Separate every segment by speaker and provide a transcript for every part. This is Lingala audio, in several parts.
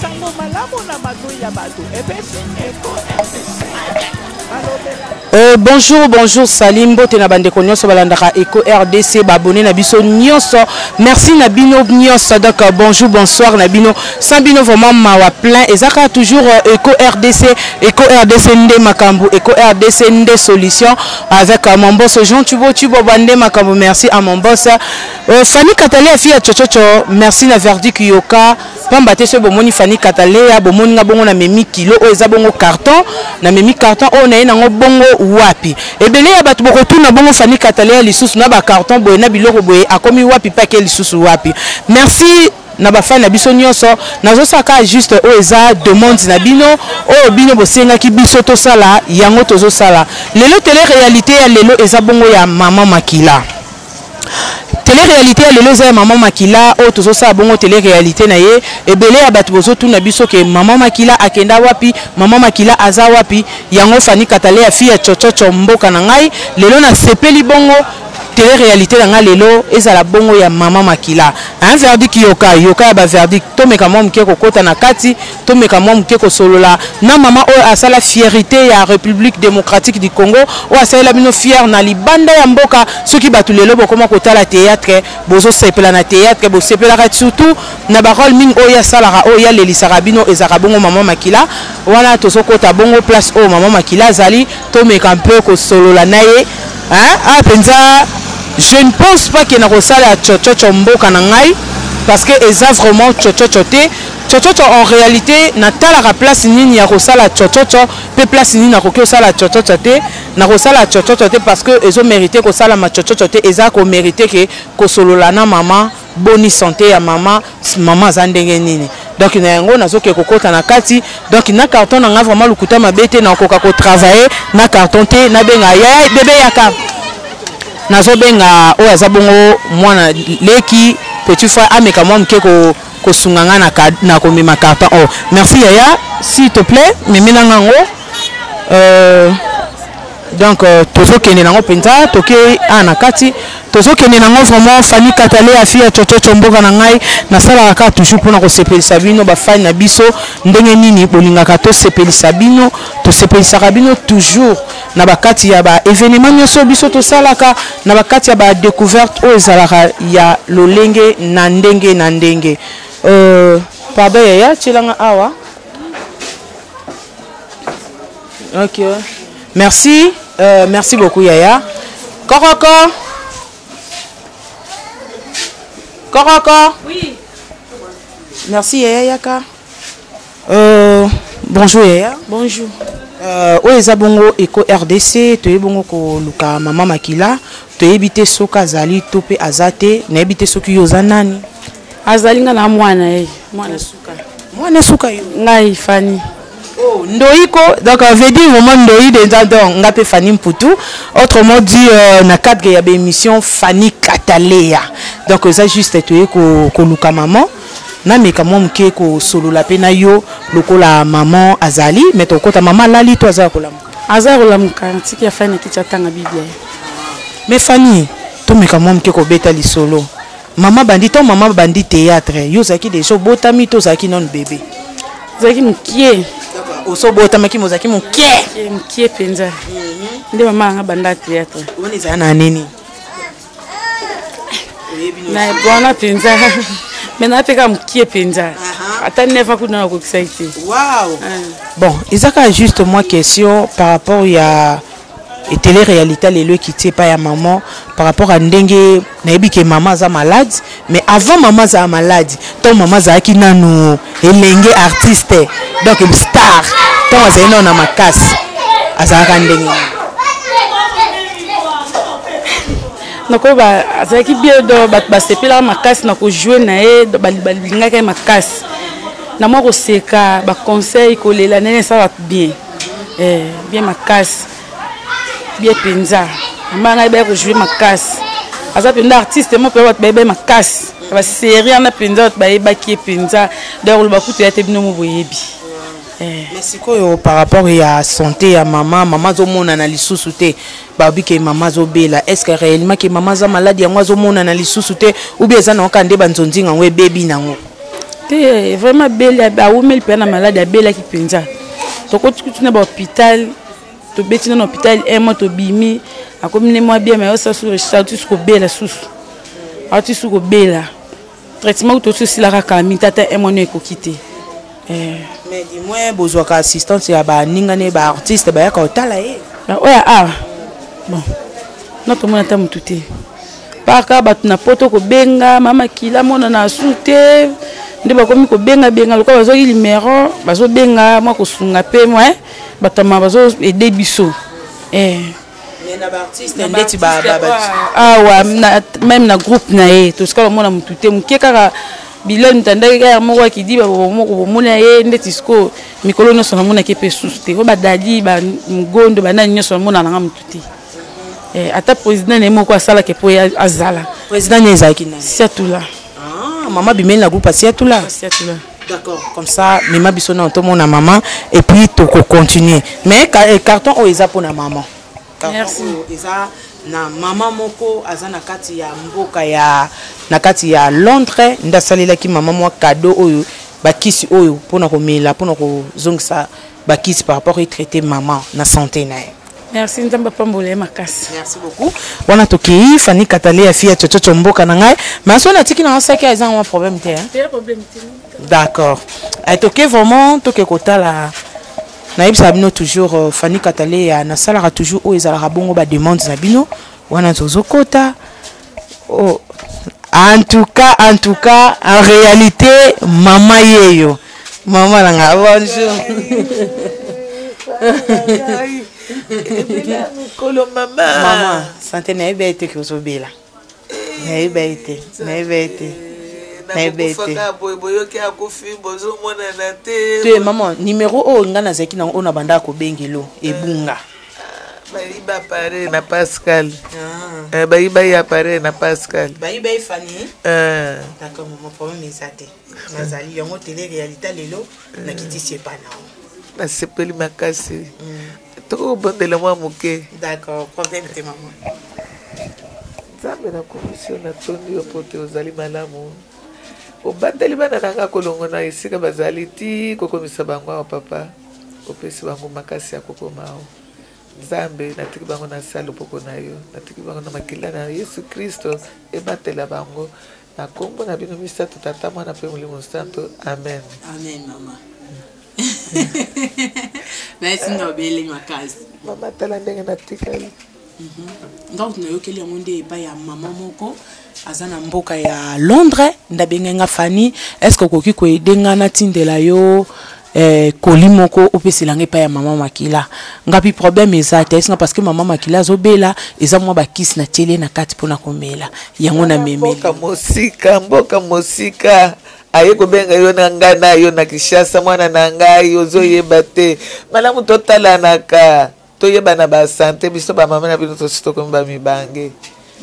Speaker 1: Sango malamu na matoi ya bato epesi eko RDC.
Speaker 2: Bonjour, bonjour, Salim mbote na bandeko nyonso balandaka Eco RDC, baabonné na biso nyonso, merci na bino nyonso. Donc bonjour, bonsoir na bino. Sans bino vraiment mawa plein. Ezaka toujours Eco RDC, Eco RDC nde makambo, Eco RDC nde solution avec mon boss Jean Tubo Tubo bande makambo. Merci à mon boss Fanny Katalea, fille ya Chochocho. Merci na Verdict Yoka pamba te. Soki bomoni Fanny Katalea, bomoni nga bongo namemi kilo oyo eza bongo carton. Namemi carton oyo naye nango bongo wapi? Ebele ya bato bokotuna bongo Fanny Katalea lisusu na bacarton boye na biloko boye akomi wapi mpe ake lisusu wapi? Merci na bafani na biso nyonso. Nazosala kaka juste oyo eza demande na bino, oyo bino bosengaki biso tosala, yango tozosala lelo. Télé réalité ya lelo eza bongo ya Mama Makila. Télé-réalité ya lelo eza ya Mama Makila oyo tozosala bongo télé-réalité na ye. Ebele ya bato bozotuna biso ke Mama Makila akenda wapi, Mama Makila aza wapi? Yango Fani Katale ya fille ya Chochocho, mboka na ngai. Lelo nasepeli bongo télé-réalité na ngai lelo ezala bongo ya Mama Makila, un verdict yoka yoka ya baverdict. Tomeka mwa moke kokota na kati, tomeka mwa moke kosolola na mama oyo asala fierté ya République démocratique du Congo, oyo asalela bino fier na libanda ya mboka. Soki bato lelo bokoma kotala théâtre, bozosepela na théâtre, bosepelaka surtout na barole mingi oyo asalaka, oyo alelisaka bino, ezalaka bongo Mama Makila. Wana tozokota bongo place oyo Mama Makila azali, tomeka mpe kosolola na ye. Ah, mpenza je ne pense pas ke na kosala Chochocho mboka na ngai, parce que eza vraiment Chochocho te. Chochocho en réalité natalaka place nini ya kosala chochocho mpe place nini nakoki kosala chochocho te. Nakosala chochocho te parce que ezomérite kosalama chochocho te. Eza komérite ke kosolola na mama, boni santé ya mama, mama aza ndenge nini. Donc na yango nazoke kokota na kati. Donc na carton na nga, vraiment lokuta mabe te, nakoka kotravaille na carton te. Nabenga yaya bebe yaka, nazobenga oyo aza bongo mwana leki, petit frère, ameka mwa moke kosunga nga na komema carton oyo. Merci yaya, s'il te plaît memela nga yango. Donc tozokende nango mpenza, toke awa na kati, tozokende nango vraiment. Fani Katale ya fille ya Chochocho, mboka na ngai. Nasalaka kaka toujours mpona kosepelisa bino bafani na biso. Ndenge nini bolingaka tosepelisa bino, tosepelisaka bino toujours na bakati ya baévénement nyonso biso tosalaka, na bakati ya badécouverte oyo ezalaka ya lolenge na ndenge na ndenge. Pardon yaya, tielanga awa. Ok, merci, merci beaucoup yaya. Koroko, koroko.
Speaker 3: Oui.
Speaker 2: Merci yaya, yaka. Bonjour yaya.
Speaker 3: Bonjour.
Speaker 2: Oyo eza bongo Eco RDC. Toyebi bongo koluka Mama Makila, toyebi te soki azali to mpe aza te. Nayebi te soki yo oza nani.
Speaker 3: Azali, nga na mwana ye, mwana suka.
Speaker 2: Mwana suka yo?
Speaker 3: Ngai Fani.
Speaker 2: Oh, ndoiko, donc veut dire vraiment ndoi déjà. Donc nga mpe Fani Mputu, autrement dit na cadre ya baémission Fani Katalea. Donc eza juste toye koluka maman, nameka mwa moke kosolola mpe na yo lokola maman azali. Mais tokota, mama alali to aza ya kolamuka?
Speaker 3: Aza kolamuka, ntiki ya Fani akiti atanga Biblia.
Speaker 2: Mais Fani, tomeka mwa moke kobeta lisolo. Mama bandi, ntango mama bandi théâtre, yo ozalaki déjà obotami to ozalaki nano bébé?
Speaker 3: Ezalaki mokie.
Speaker 2: Oso obotamaki, mo ozalaki moke?
Speaker 3: Mokie mpenza nde mama yanga banda théâtre.
Speaker 2: Wana ezala na nini?
Speaker 3: Na wana mpenza, mais naa mpe kaka mokie mpenza, ata 9 ans kuna nakokisaki te.
Speaker 2: Wow. Bon, eza kaka juste moi question par rapport ya télé réalité lelo ekiti epai ya maman, par rapport à ndenge nayebi ke mama aza malade. Mais avant mama azala malade, ntango mama azalaki nanu elenge artiste, donc star, ntango azali nano na makasi, azalaka ndenge nini?
Speaker 3: Nakoyeba azalaki bien. Do bato basepelaka makasi na kojouer na ye, balingaki ye makasi na mwa koseka, baconseil, kolela nene esalaka bien, bien makasi, bien mpenza. Mama ngai baya kojouer makasi, aza mpenza artiste mo mpenza, bato bayeba ye makasi basérie wana mpenza, bato bayebaki ye mpenza. Donc koloba kutu ya te, bino mo boyebi.
Speaker 2: Mais sikoyo par rapport ya santé ya mama, mama azomonana lisusu te. Babi ke mama azobela. Est ce que réellement ke mama aza malade yango azomonana lisusu te, ou bien eza nango kaka nde banzonzinga yango ebebi nango?
Speaker 3: Te, vraiment abeli, awumeli mpenza na maladi, abelaki mpenza. Tokoti kutu na bahôpital, tobeti na hôpital un mois, tobimi, akomi ne mwa bien, mais osa su su kobela susu, auti su kobela, traitement kutu osi osilaka kaka mingi, tata un mois no ekoki te.
Speaker 2: Mais du moins bozwaka assistance ya baninga ne baartiste bayaka kotala ye?
Speaker 3: Oyo awa, bon, na tomona ata motu te, paka bato na poto kobenga mama kila mona na asu te, nde bakomi kobengabenga lokola bazwaki numero, bazobenga mwa kosunga mpe mwa bato ma bazoede biso.
Speaker 2: Ndeti
Speaker 3: awa, même na groupe na ye tosika bamona motu te, moke kaka bilal mutandaki kaka moko akidi moko bomona ye ndeti sikoyo mikolo nyonso namonaki mpe susu te, oyo badadi bamogondo banani nyonso bamona nanga motu te. Ata président na ye moko asalaka mpo ye azala.
Speaker 2: Président ne ezalaki nani?
Speaker 3: Siatula.
Speaker 2: Ah, mama bimeli na groupe ya Siatula?
Speaker 3: Siatula.
Speaker 2: D'accord, comme ça mema biso na tomona mama et puis tokocontinue. Mais carton oyo eza mpona mama.
Speaker 3: Merci.
Speaker 2: Oyo eza na mama moko aza na kati ya mboka ya na kati ya Londres, nde asalelaki mama mwa cadeau oyo, bakisi oyo mpona komela, mpona kozongisa bakisi par rapport etraite mama na santé na ye.
Speaker 3: Merci, Nzambe apambola ye makasi.
Speaker 2: Merci beaucoup. Wana tokei Fani Katale ya fille ya Tshotshotsho, mboka na ngai, mais so natiki na osaki, eza mwa problème te, hein? D'accord. Toke vraiment, toke kotala. Nayebisaka bino toujours, Fani Katale ya nasalaka toujours oyo ezalaka bongo bademande na bino wana tozokota. Oh. En tout cas, en tout cas, en réalité, mama yeyo, mama nanga, bonjour.
Speaker 1: Mikolo, mama.
Speaker 2: Mama, santé? Nayebi ye te ke ozobela, nayeba ye te, nayeba ye te, nayeba ye te.
Speaker 1: Boye boyoki akufi, bozomonana te.
Speaker 2: Te mama, numéro oyo ngai nazalaki nango, oyo na bandaka kobengelo, ebunga.
Speaker 1: Bayiba appareil na Pascal, bayiba ye appareil na Pascal.
Speaker 2: Bayiba ye, Fani? D'accord mama, problème eza te, nazali yango télé réalité lelo nakitisi epa nao.
Speaker 1: Nasepeli makasi, tokobondela mwa moke.
Speaker 2: D'accord, problème te mama.
Speaker 1: Nzambe na komisio, natondi yo po te ozali malamu, obateli bana na nga kolongo na esika bazali ti kokomisa bango awa. Papa, opesi bango makasi ya kokoma awa. Nzambe, natiki bango na se ya loboko na yo, natiki bango na makila na Yesu Kristo, ebatela bango na nkombo na bino misato, Tata, Mwana mpe Molimo Santo, amen.
Speaker 2: Amen mama, nayesinga obele makasi.
Speaker 1: Mama, tala ndenge natikali.
Speaker 2: Donc nayokeli yango nde epai ya mama moko aza na mboka ya Londres, nde abengai nga: "Fani, est ce que okoki koaider nga natindela yo colis moko opesela nga epai ya mama Makila?" Nga mpi problème eza te, esinga parce que mama Makila azobela, eza mwa bakisi natieli ye na kati mpona komela yango na memeli.
Speaker 1: Mboka mosika, mboka mosika aye kobenga yo na ngai na yo na Kinshasa. Mwana na ngai, ozoyeba te malamu, totalanaka, toyebana basanté, biso bamama na bino tosi tokomi bamibange.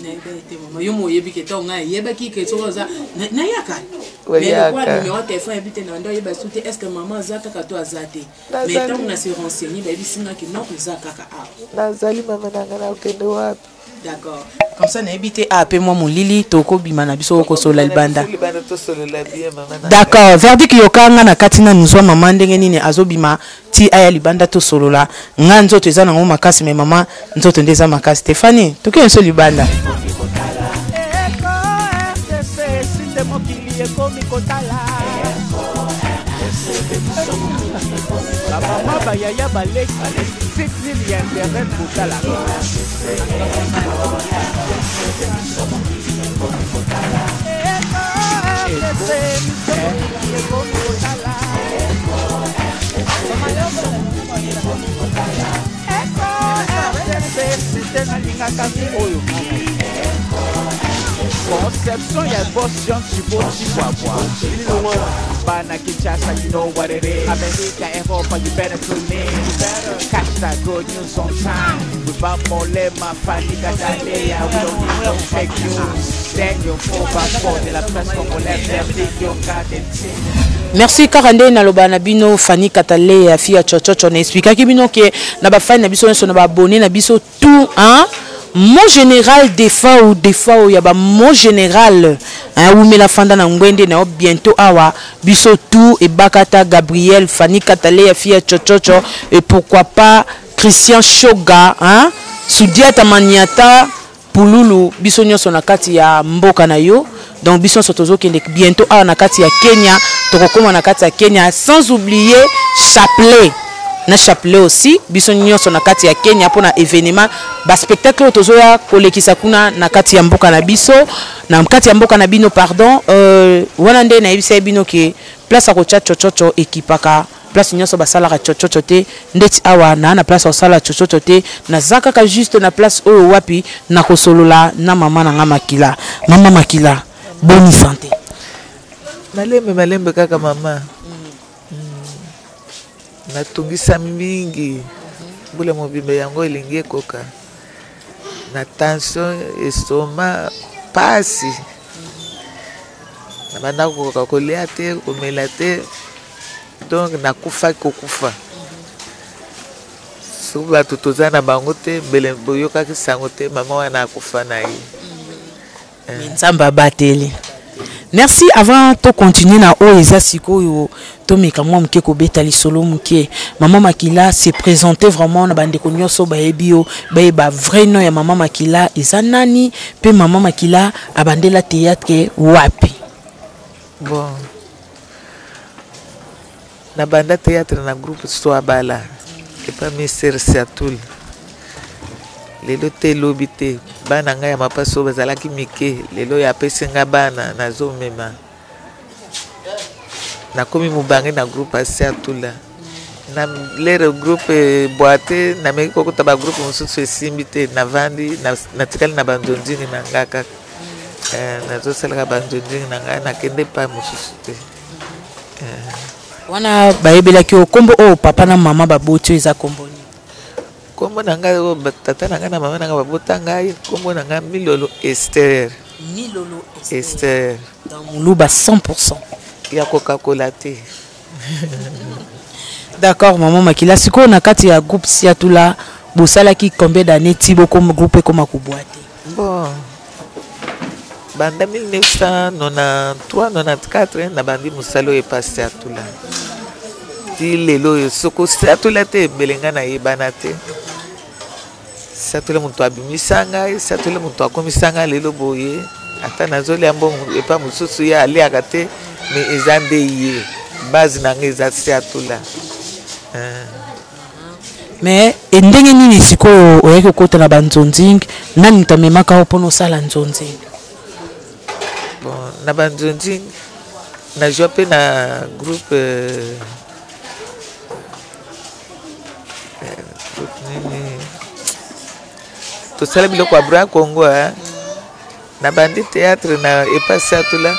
Speaker 2: Nayebi te mama, yo mo oyebi ke ntango ngai ayebaki ke soki oza nayaka, mais lokola numéro ya téléphone yebi te, na ndo oyeba su te est ce que mama aza kaka to aza te. Mais ntango na se renseigner, bayebisi nga ke non, oza kaka awa.
Speaker 1: Nazali, mama na ngai, nakokende wapi?
Speaker 2: D'accord, comme ça nayebi te a pe mwa molili, tokobima na biso kosola libanda.
Speaker 1: Libanda tosolola bien, mama na.
Speaker 2: D'accord, verdict yoka nga na kati nanu zwa mama ndenge nini azobima ti aya libanda tosolola. Nga nzoto eza nango makasi, mais mama nzoto nde eza makasi te. Fani, tokende so libanda.
Speaker 1: Sinde mokili ekomi kotala bamama, bayaya, baleki, site nini ya internet kotala? Site nalingaka oyo, conception ya boss John Chibo Chihuahua. Bana Kinshasa, you know what it is. America, Europa, you better tune in. You better catch that good news on time. Without Molema, Fanny Catalea, we don't need no fake news. Daniel 4x4 de la presse congolaise, Verdict Yoka,
Speaker 2: Merci. Kaka nde naloba na bino, Fani Katale ya fille ya Chochocho, na expliquaki bino ke na bafani na biso nyonso, na baabonné na biso tout, hein? Mon général Defao, Defao ya ba mon général hein, wumela fanda na ngwende na yo bientôt awa biso tout ebakata Gabriel, Fanny Kataleya fille chochocho et pourquoi pas Christian Shoga hein, Sudiata Maniata Pululu biso nyonso na kati ya mboka na yo donc biso nyonso tozokende bientôt awa na kati ya Kenya tokokoma na kati ya Kenya sans oublier chapelet na chapelet aussi biso nyonso na kati ya Kenya mpona événement ba spectacle oyo tozoya kolekisa kuna na kati ya mboka na biso na kati ya mboka na bino pardon euh, wana nde nayebisaki bino ke place ya kotya chochocho ekipaka place nyonso basalaka chochocho te ndeti awa naa na place ya kosala chochocho te naza kaka juste na place oyo wapi nakosolola na mama na nga makila mama makila boni sante
Speaker 1: malembe malembe kaka mama mm. natungisami mingi mbula mobimba yango elingi ekoka na tension estoma pasi nabanda kokoka kolia te komela te donc nakufaki kokufa soki bato toza na bango te mbele boyokaki sango te mama wana akufa na ye
Speaker 2: eh. Nzambe abateli. Merci avant to continuer na oyo eza sikoyo tomeka mwa moke kobeta lisolo moke. Maman Makila se présenter vraiment na bandeko nyonso bayebi yo bayeba vrai nom ya Maman Makila eza nani pe Maman Makila abandela théâtre wapi?
Speaker 1: Bon. Na banda theatre na groupe Swabala epa Mister Siatul lelo te lobi te bana ngai ya mapaso oyo bazalaki mike lelo oyo apesi ngai bana nazomema nakomi mobange na groupe ya Siatula na lere groupe boite nameki kokota bagroupe mosusu esimbi te navandi natikali na banzonzini na ngai kaka eh, nazosalaka banzonzini na ngai nakende epai mosusu te.
Speaker 2: Wana bayebelaki yo nkombo oyo papa na mama baboti oyo eza nkombo nini?
Speaker 1: Nkombo na ngai oyo tata na ngai na mama na ngai babota ngai, nkombo na ngai Milolo Esther.
Speaker 2: Milolo Esther. Donc muluba 100%.
Speaker 1: Ya kokakola te.
Speaker 2: D'accord maman Makila, sikoyo na kati ya groupe Siatula bosalaki combien d'années ti bokoma groupe ekoma kobwa te?
Speaker 1: Bon, banda 1993 94 nabandi mosala oyo epa Siatula ti lelo oyo soko Siatula te ebele ngai nayebana te. Siatula moto abimisa ngai, Siatula moto akomisa ngai lelo boye, ata nazolia mbongo epa mosusu ye aliaka te, mais eza nde ye base na ngai eza Siatula.
Speaker 2: Mais e ndenge nini sikoyo oyaki kokota na banzonzing nani moto amemaka yo mpona osala nzonzing?
Speaker 1: Bon, na banzonzing nazwa mpe na groupe euh, euh, groupe nini tosala biloko ya bra congo eh? Na bandi theatre na epa siatula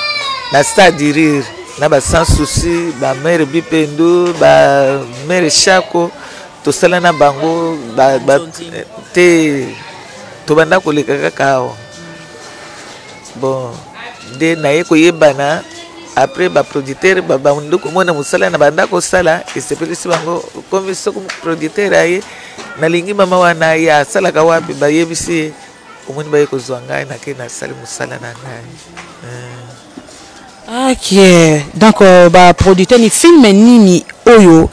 Speaker 1: na stade du rire na ba sans souci ba mère bipendu ba mère shako tosala na bango ba, ba, te tobanda koleka kaka awa bon nde naye koyebana après baproducteur babandi komona mosala na banda kosala esepelisi bango komi soki producteur aye nalingi mama wana ye asalaka wapi bayebisi ye Omoni baye kozwa ngai nake nasali mosala na ngai.
Speaker 2: Eh. Ok, donc euh, ba producteur ni film nini oyo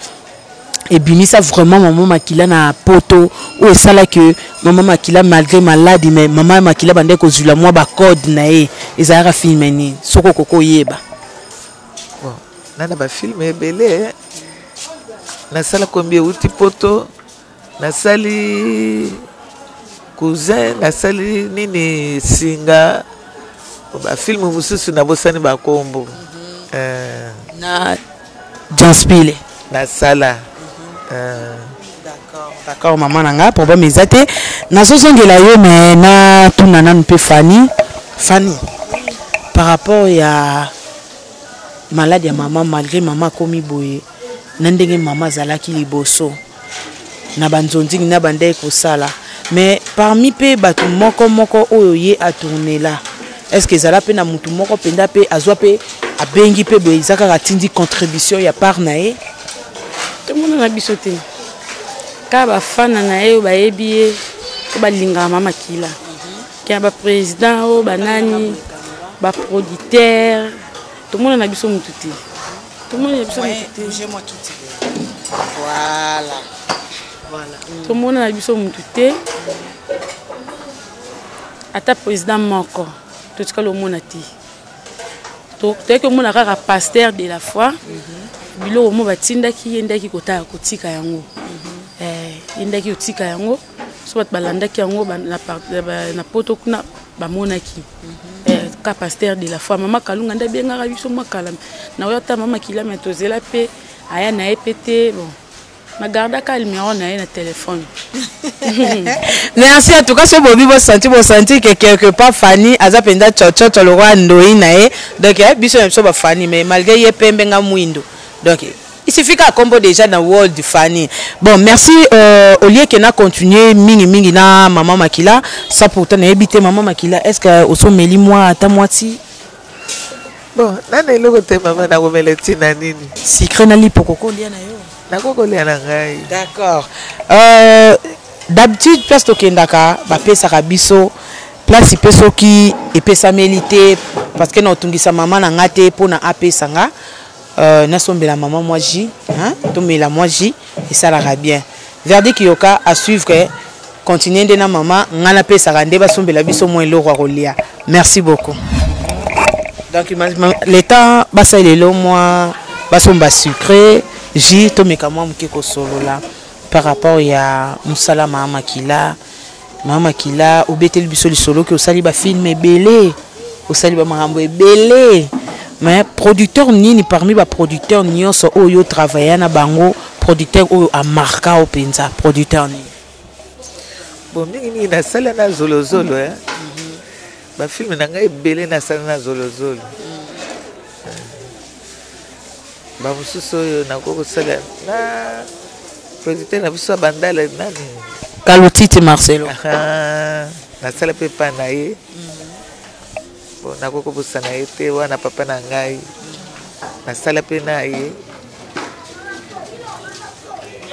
Speaker 2: ebimisa vraiment maman Makila na poto oyo esala que maman Makila malgré maladi mais maman Makila bandaki kozwila mwa ba code na ye ezalaka film nini soki okoki oyeba?
Speaker 1: Bon, na na ba film ebele nasala kombi euti poto Nasali cousin nasali nini singa ba film mosusu nabosani bakombo mm
Speaker 2: -hmm. eh. na Janspile
Speaker 1: nasala mm -hmm. eh.
Speaker 2: D'accord mama na nga problème eza te nazozongela yo me natuna nanu mpe Fanny Fanny par rapport ya malade ya mama malgré mama akomi boye na ndenge mama azalaki liboso na ba nzonzing na bandaki kosala mais parmi mpe bato moko moko oyo ye atournela est ce que ezala mpe na motu moko mpenza mpe azwa mpe abengi mpe boye eza kaka atindi contribution ya part na ye?
Speaker 3: Tomona na biso te kaka bafana na ye oyo bayebi ye. Oyo balingaka mama Makila. Kena ba président oyo banani, ba producteur, tomona na biso mutu te. Tomona na biso mutu te.
Speaker 2: Voilà. Voilà.
Speaker 3: Tomona na biso mutu te. Ata président moko totikali omona te. Toyaki omona kaka pasteur de la foi. Biloko mo batindaki ye ndaki kotala kotika yango. Ye ndaki kotika yango. So bato balandaki yango na poto kuna bamonaki. Ka pasteur de la foi mama Kalunga nde abengaka biso mwa kala na oyo ata mama Makila me tozela mpe aya na ye mpe te. Bon, nagardaka numéro na ye na téléphone.
Speaker 2: Merci. En tout cas, so bobi bosanti bosanti que quelque part Fanny aza mpenza tsotsoto lokwa ndoi na ye. Donc biso na biso bafani, mais malgré ye pembe, nga mwindo, donc il suffit kaka kombo déjà na world Fanny. Bon, merci. Au lieu que na continuer mingi mingi na mama Makila, ça pourtant nayebi te. Mama Makila, est ce que osomeli mwa ata mwati?
Speaker 1: Bon, nana eloko te mama, nakomela ntina nini?
Speaker 2: Sucré na lipoko kolia na yo.
Speaker 1: Nakokolia na ngai.
Speaker 2: D'accord. D'habitude place tokendaka, bapesaka biso place mpe soki epesameli te, parce que na otungisa mama na nga te mpona apesa nga. Nasombela mama mwa jus, hein? Tomela mwa jus, esalaka bien. Verdict yoka à suivre, continue nde na mama nga napesaka nde basombela biso mwa eloko ya kolia. Merci beaucoup. Donc l'état basala lelo mwa basomba sucré, jus, tomeka mwa moke kosolola par rapport ya mosala mama Makila. Mama Makila, obeteli biso lisolo ke osali bafilm ebele, osali bamakambo ebele, mais producteur nini parmi baproducteur nyonso oyo otravailla na bango, producteur oyo amarka o mpenza, producteur nini?
Speaker 1: Bon, mingimingi nasala na Zolozolo. Bafilm na ngai ebele nasala na Zolozolo. Bamosusu oyo nakoki kosala na producteur na biso ya Bandala, nani?
Speaker 2: Kalotiti Marcelo.
Speaker 1: Nasala mpe pa na ye. Bon, nakoki kobosana ye te wana, papa na ngai, nasala mpe na ye.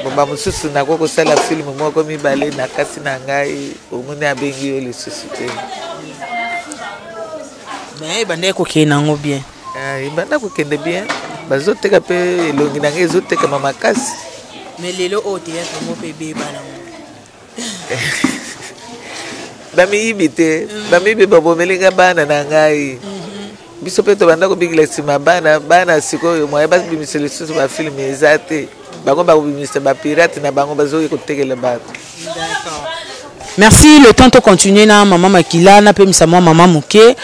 Speaker 1: Bon, bamosusu nakoki kosala film moko mibale na kasi na ngai, omoni abengi yo lisusu te.
Speaker 2: Mais ebandaki kokende nango bien?
Speaker 1: Ebanda kokende bien, bazoteka mpe elongi na ngai ezotekama makasi.
Speaker 2: Mais lelo oyo théâtre yango mpe ebeba nango.
Speaker 1: Bamiyibi te, bamiyibi babomeli nga bana na ngai. Biso mpe tobanda kobikila nsima bana bana. Sikoyo moye babimisa lisusu bafilm eza te. Bango bakobimisa bapirate na bango, bazoki kotekela bato.
Speaker 2: Merci. Le temps tocontinue na mama Makila, napemisa mwa mama moke.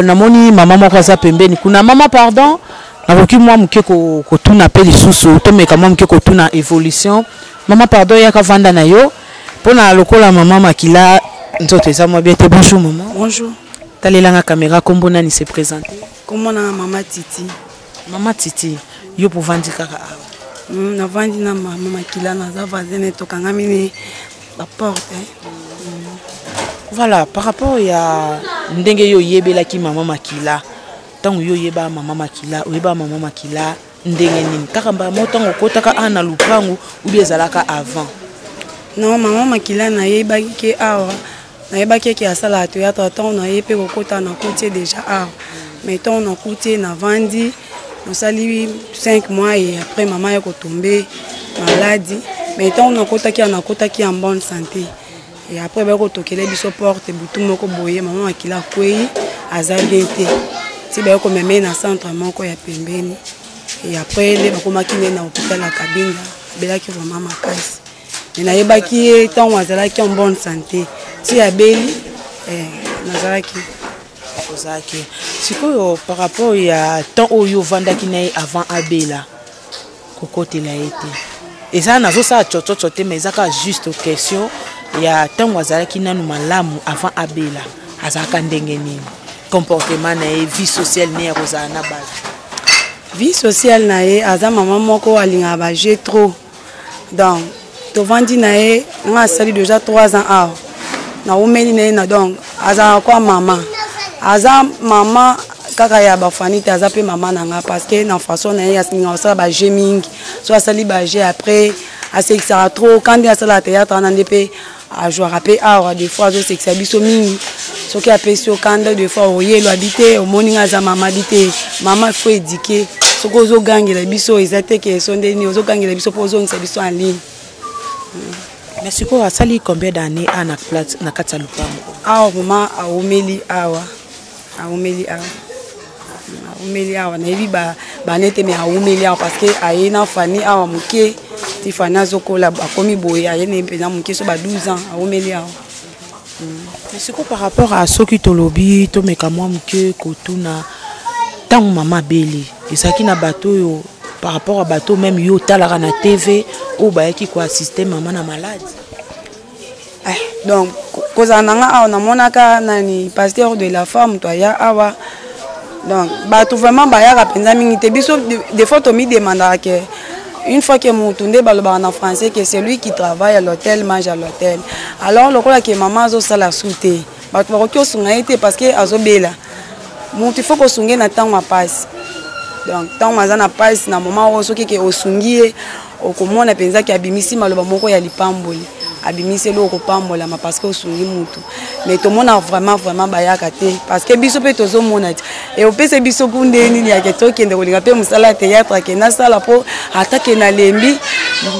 Speaker 2: Namoni mama moko aza pembeni kuna. Mama, pardon, nakoki mwa moke kotuna mpe lisusu, tomeka mwa moke kotuna évolution. Mama, pardon, yaka vanda na yo mpona lokola mama Makila nzoto eza mwa bien te. Bonjour mama.
Speaker 4: Bonjour.
Speaker 2: Talelanga caméra. Kombo nani, se présente.
Speaker 4: Kombo na mama Titi.
Speaker 2: Mama Titi, yo povandi kaka awa?
Speaker 4: Navandi na mama Makila, naza voisine, tokangami ni baporte.
Speaker 2: Voilà, par rapport ya ndenge yo oyebelaki mama Makila, ntango yo oyeba mama Makila, oyeba mama Makila ndenge nini? Kaka mbala moko ntango okotaka awa na lupangu ubi ezalaka avant?
Speaker 4: Non, mama Makila nayebaki ke awa, nayebaki eke asalaka théâtre. Ntango naye mpe kokota, nakuti ye déjà awa. Mais ntango nakuti ye, navandi, nasali 5 mois et après mama ye kotombe maladi. Mais ntango nakotaki awa, nakotaki en bonne santé. Et après baye kotokele biso porte butu moko boye, mama Makila akwei, aza bien te, ti baye komema ye na centre moko ya pembeni. Et après nde bakomaki nde na hôpital ya Kabinda, abelaki vraiment makasi. Mais nayebaki ye ntango azalaki en bonne santé, ti abeli, nazalaki.
Speaker 2: Ozalaki. Sikoyo par rapport ya temps oyo ovandaki na ye avant abela, kokotela ye te, eza nazosala tsotsotso te, mais eza kaka juste question ya ntango azalaki nanu malamu avant abela, azalaka ndenge nini, comportement na ye, vie sociale ne ya kozala na bato?
Speaker 4: Vie sociale na ye, aza mama moko alingaka bajeu trop. Donc tovandi na ye, nga asali déjà 3 ans awa, naumeli na ye na. Donc azalaka kwa mama, aza mama kaka ya bafani te, aza mpe mama na nga, parce que na façon na ye alingaka kosala bajeu mingi. So asali bajeu, après asekisaka trop. Kandi asalaka théâtre wana nde mpe. Ajouaka mpe awa des fois azosekisa biso mingi. Soki apesi yo kanda, des fois oyelo abi te, omoni nga aza mama abi te, mama faut éduquer. Soki ozogangela biso, eza te ke so nde nini, ozogangela biso mpo ozongisa biso en ligne.
Speaker 2: Mais sikoyo asali combien d'année a na place na kati ya lopango?
Speaker 4: Awa vraiment aumeli awa, aumeli awa, aumeli awa. Nayebi bane te, mais aumeli awa parce que aye na famille awa moke ti Fani azokola, akomi boye, aye na ye mpenza moke, so ba 12 ans, aumeli awa.
Speaker 2: Mais sikoyo, par rapport à soki tolobi, tomeka mwa moke kotuna, ntango mama abeli, ezalaki na bato oyo, par rapport à bato même yo otalaka na TV, oyo bayaki koassiste mama na maladi?
Speaker 4: Eh, donc kozala na nga awa, namonaka nani, pasteur de la foi, moto aya awa. Donc bato vraiment bayaka mpenza mingi te. Biso des fois tomidemandaka ke une fois que motu, nde balobaka na français que celui qui travaille à l'hôtel mange à l'hôtel. Alors lokola ke mama azosala su te, bato bakoki osunga ye te parce que azobela. Motu, il faut kosunga ye na ntango ya pasi. Donc ntango aza na pasi, na moment oyo soki ke osungi ye, okomona mpenza ke abimisi maloba moko ya lipamboli, abimisi eloko kopambolama parce que osungi mutu. Mais tomona vraiment, vraiment bayaka te parce que biso mpe tozomona te. E opesa biso ku nde nini yake tokende kolinga mpe mosala ya théâtre ake nasala, mpo atake nalembi,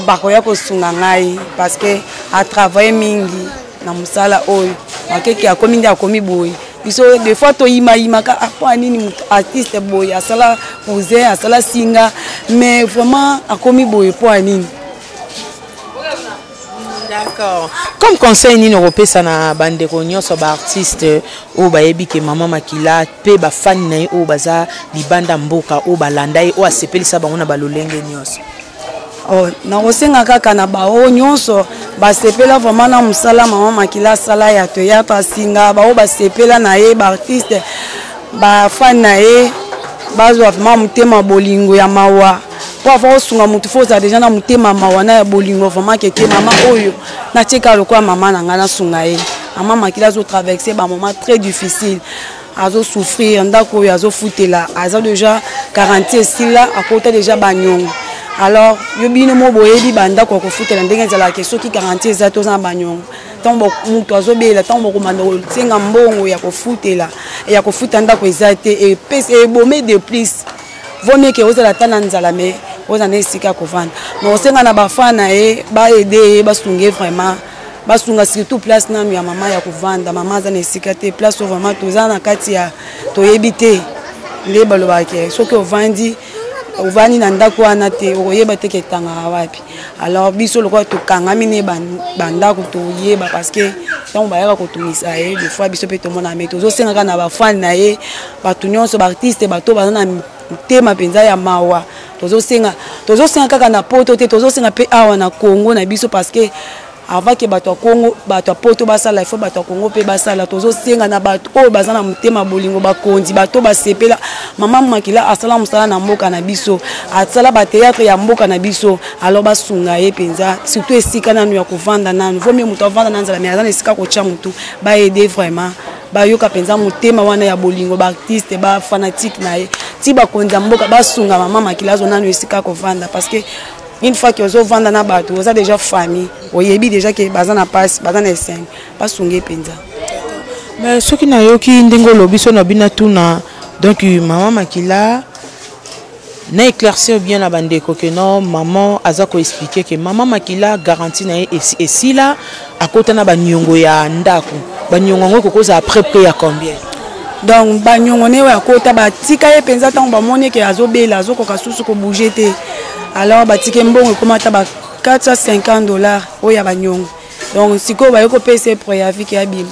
Speaker 4: bakoya kosunga ngai parce que atravaille mingi na mosala oyo. Makeke akomi nde akomi boye, biso des fois toyimayimaka mpo nini moto artiste boye asala cousin, asala singa, mais vraiment akomi boye mpo ya nini?
Speaker 2: D'accord. Comme conseil nini okopesa na bandeko nyonso, baartiste oyo bayebi ke mama Makila, mpe bafani na ye oyo baza libanda mboka, oyo balanda ye, oyo asepelisa bango na balolenge nyonso?
Speaker 4: Oh, nakosenga kaka na baoyo nyonso basepela vraiment na mosala mama Makila asala ya théâtre, asinga, baoyo basepela na ye, baartiste, bafani na ye, bazwa vraiment motema bolingo ya mawa, mpo avant osunga motu, fo ozala déjà na motema mawa na ya bolingo vraiment keke mama oyo natieka lokola mama na ngai, nasunga ye. Mama Makila azotraverse bamoment très difficile, azosouffrir. Ndako oyo azofutela aza déjà garantie esila, akota déjà banyongo. Alors yo bino mo boyebi bandako ya kofutela ndenge ezalaka. Soki garantie eza te, oza na banyongo, ntango moto azobela, ntango bokomanda kosenga mbongo ya kofutela, ya kofuta ndako eza te, epesi ebome. De plus, vaut mieux ke ozala ata na nzala, mais oza na esika ya kovanda. Mais osenga na bafan na ye, baaider ye, basunga ye vraiment, basunga surtout place nanu ya mama ya kovanda. Mama aza na esika te. Place oyo vraiment toza na kati ya toyebi te. Nde balobaka ke soki ovandi, ovandi na ndako wana te, okoyeba te ke etangaka wapi. Alors biso lokola tokangami ne bandako, toyeba parce que ntango bayaka kotungisa ye, des fois biso mpe tomona. Mais tozosengaka na bafani na ye, bato nyonso, baartiste, bato baza na motema mpenza ya mawa, tozosenga, tozosenga kaka na poto te, tozosenga mpe awa na Congo na biso, parce que avant ke bato ya Congo, bato ya poto basala, il faut bato ya Congo mpe basala. Tozosenga na bato oyo baza na motema bolingo, bakonzi, bato basepela mama Makila asala mosala na mboka na biso, asala batéâtre ya mboka na biso, alors basunga ye mpenza, surtout esika nanu ya kovanda nanu. Vaut mieux moto avanda na nzala, mais aza na esika kotya motu. Baaider vraiment, bayoka mpenza motema wana ya bolingo, baartiste, bafanatike na ye, ti bakonzi ya mboka basunga mama Makila, azwa nanu esika kovanda, parce que une fois ke ozovanda na bato, oza déjà famille, oyebi déjà ke baza na mpasi, baza na esengo, basunga ye mpenza.
Speaker 2: Mais soki nayoki ndenge olobi so na bino, tuna donc mama Makila na éclaircir bien na bandeko ke non, maman aza koexpliquer ke mama Makila garantie na ye esila, akota na baniongo ya ndako. Baniongo yango ekokozala près près ya combien?
Speaker 4: Donc baniongo ne oyo akota, batika ye mpenza ntango bamoni eke azobela, azokoka susu kobouger te. Alors batike mbongo ekoma ata ba 450 $ oyo ya baniongo. Donc sikoyo baye kopesa ye préavis ke abima.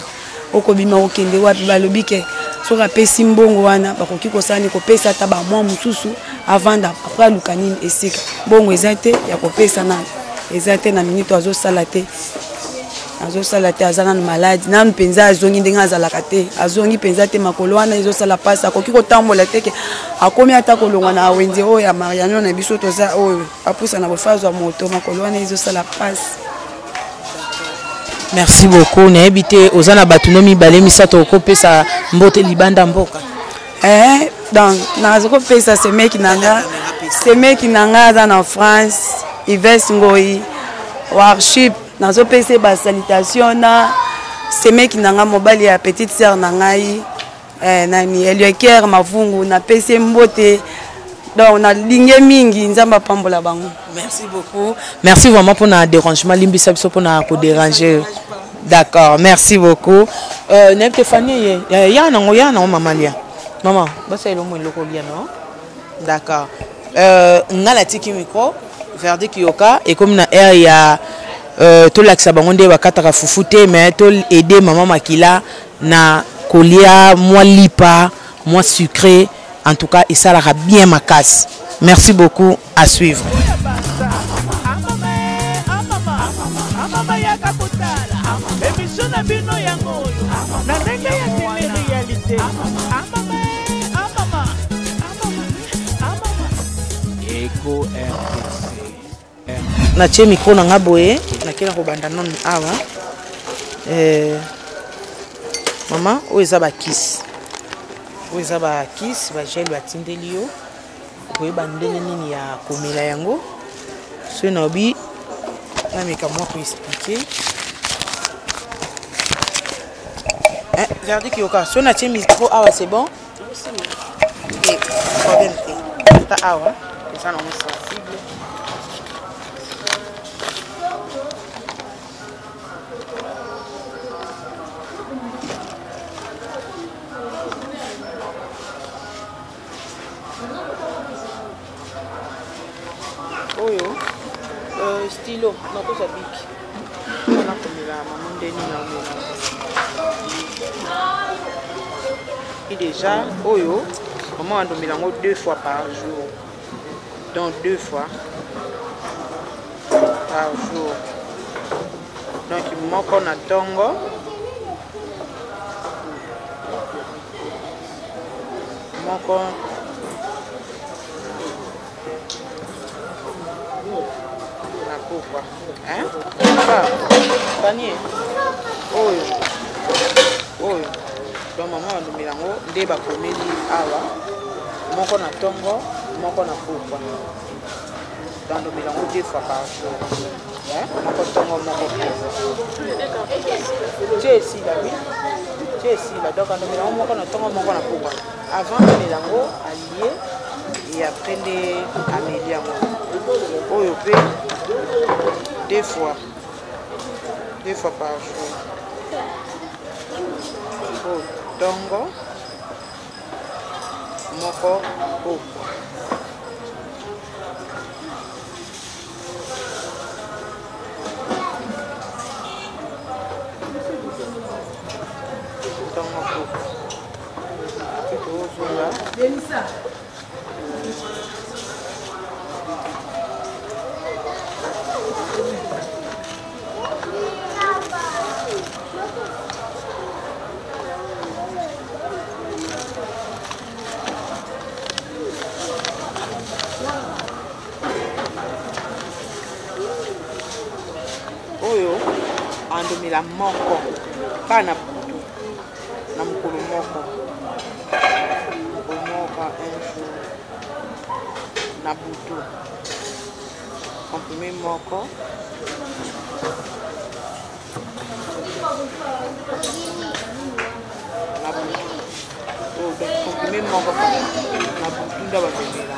Speaker 4: Okobima, okende wapi? Balobi ke soki apesi mbongo wana, bakoki kosala nini, kopesa ata bamwa mosusu avanda, après aluka nini esika. Mbongo eza te ya kopesa nanu, eza te na minute. Azosala te, azosala te, aza nanu maladi nanu mpenza, azongi ndenge azalaka te, azongi mpenza te. Makolo wana ezosala mpasi, akoki kotambola te, ke akomi ata kolongwa na wenze oyo ya Mariano na biso toza oyo, apusana bofa azwa moto, makolo wana ezosala mpasi.
Speaker 2: Merci beaucoup. Nayebi te oza na bato no mibale, misato okopesa mbote libanda mboka?
Speaker 4: Eh, donc naza kopesa semeki na nga, semeki na nga aza na France, Ives Ngoi Warship. Nazopesa ye basalutation na semeki na ngai, mobali ya petite sœur na ngai, eh, nani Elieker Mavungu, napesi ye mbote. Donc nalingi mingi, Nzambe apambola bango.
Speaker 2: Merci beaucoup, merci vraiment mpona dérangement. Limbisa biso mpona kodéranger. D'accord, merci beaucoup. Nayebi te, Fani ye ya nango, ya nango. Mama lia, mama basalela mo eloko lia. No, d'accord. Nga natiki micro. Verdict yoka ekomi na aire ya tolakisa bango nde bakataka fufu te, mais to aider mama Makila na kolia mwa lipa mwa sucré. En tout cas esalaka bien makasi. Merci beaucoup, à suivre.
Speaker 5: Émission na bino yango oyo na ndenge ya télé-réalité. Amama, amama, amama.
Speaker 6: Eco RDC.
Speaker 2: Natie micro na nga boye, nake na kobanda nanu awa. Mama, oyo eza bakisi, oyo eza bakisi, bagel batindeli yo. Okoyeba ndenge nini ya komela yango. Soki naobi nameka mwa koexpliquer, eh, verdict yoka. Soki natie micro awa, c'est bon, te problème te. Ata awa eza nango sensible. Oyo stylo, nakozwa bic mpona komela mama ndeni na omela. Et déjà oyo mama andomela yango deux fois par jour, donc deux fois par jour, donc moko na ntongo, moko na pokwa. Fanie, oyo oyo donc mama bandomela yango nde bakomeli awa, moko na ntongo, moko na pokwa. Bandomela yango deux fois par jour, moko ntongo, moko pokwa. Tie esila, oui, tie esila. Donc andomela yango moko na ntongo, moko na pokwa. Avant amela yango, alie et après nde ameli yango. Oyo mpe deux fois, deux fois par jour. Oyo ntongo, moko pokwa. Ntongo, pokwa. Tozonga. Oyo andomela moko kaka na butu, na mokolo moko, mokolo moko, un jour na butu, comprimé moko. Na butu oyo, donc comprimé moko na butu nde bazomela.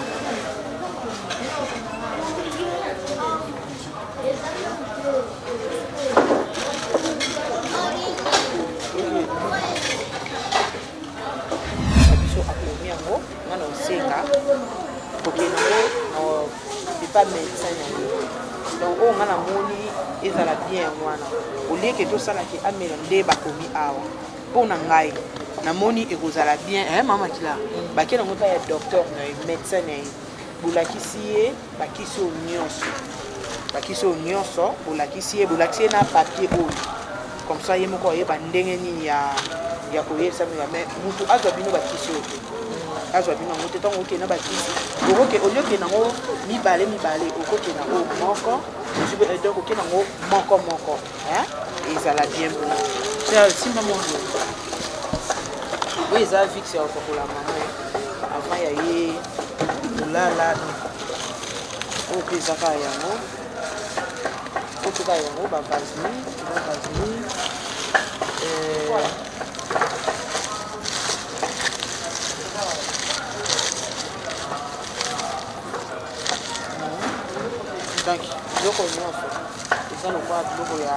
Speaker 2: Na biso akomi yango, nga na osenga kokende yango epa médecin na ye. Donc oyo nga namoni ezala bien yango wana, olieke tosalaki amela nde bakomi awa. Mpo na ngai namoni ekozala bien, eh, mama Makila bake nango epai ya docteur na ye, médecin na ye. Bolakisi ye bakisi oyo nyonso, bakisi oyo nyonso bolakisi ye, bolakisi ye na papier oyo. Comme ça ye moko ayeba ndenge nini ya koyebisa bino. Mais mutu azwa bino bakisi oyo te, azwa bino yango te. Ntango okende na bakisi, okoke olie okende yango mibale mibale, okokende yango moko, donc okende yango moko moko, ezala bien bongo. Simba mwa oyo eza Vicks ya kopakola mama avant ya ye kolala. Oyo mpe eza kaka yango. Otoka yango ba vaseline, ba vaseline. Euh, donc biloko nyonso eza lokola biloko ya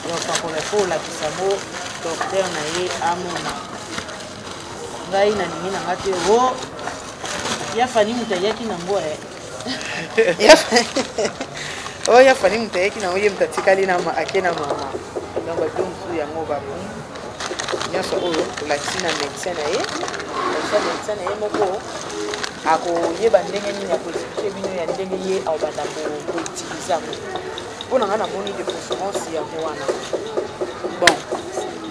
Speaker 2: kopakola mpo olakisa yango docteur na ye amona ngai nalingi na nga te o oh, ya fani moto ayaki nango e oyo ya fani moto ayaki nango ye moto atikali na ake na mama donc bato mosusu yango babu nyonso oyo tolakisi na médecin na ye komsa médecin na ye moko akoyeba ndenge nini akoexplike bino ya ndenge ye akobanda koutilize yango mpo na ngai namoni de préférence yango wana bon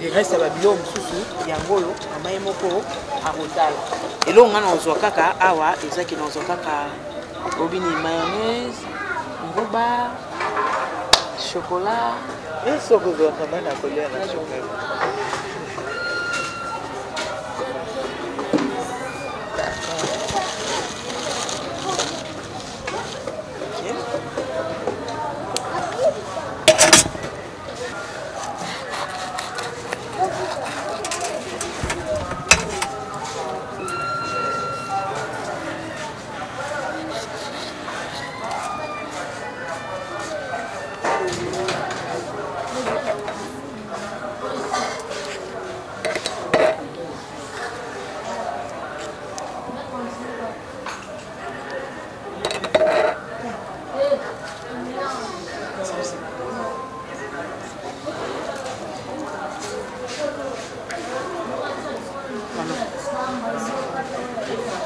Speaker 2: le reste ya babiloko mosusu yango oyo mama ye moko akotala eloko ngai nakozwa kaka awa ezaki nakozwa kaka obini mayonnaise nguba chocolat
Speaker 1: nyonso okozwa mama na kolia na chocolat.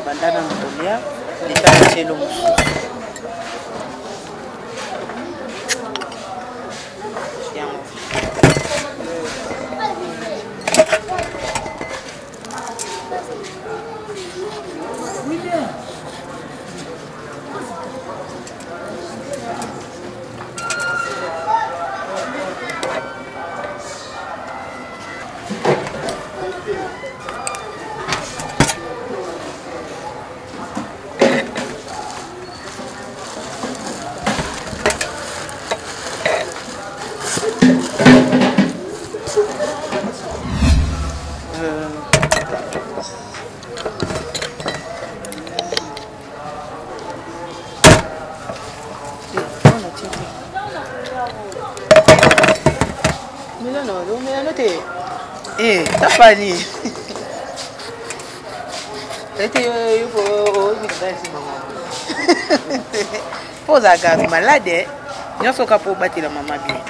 Speaker 2: Banda nanu kolia leta atie elo mosusu yango. Eh, tafani. Ete yo yo oyo mama. Mpo ozalaka malade nyonso kaka mpo obatela mama bien.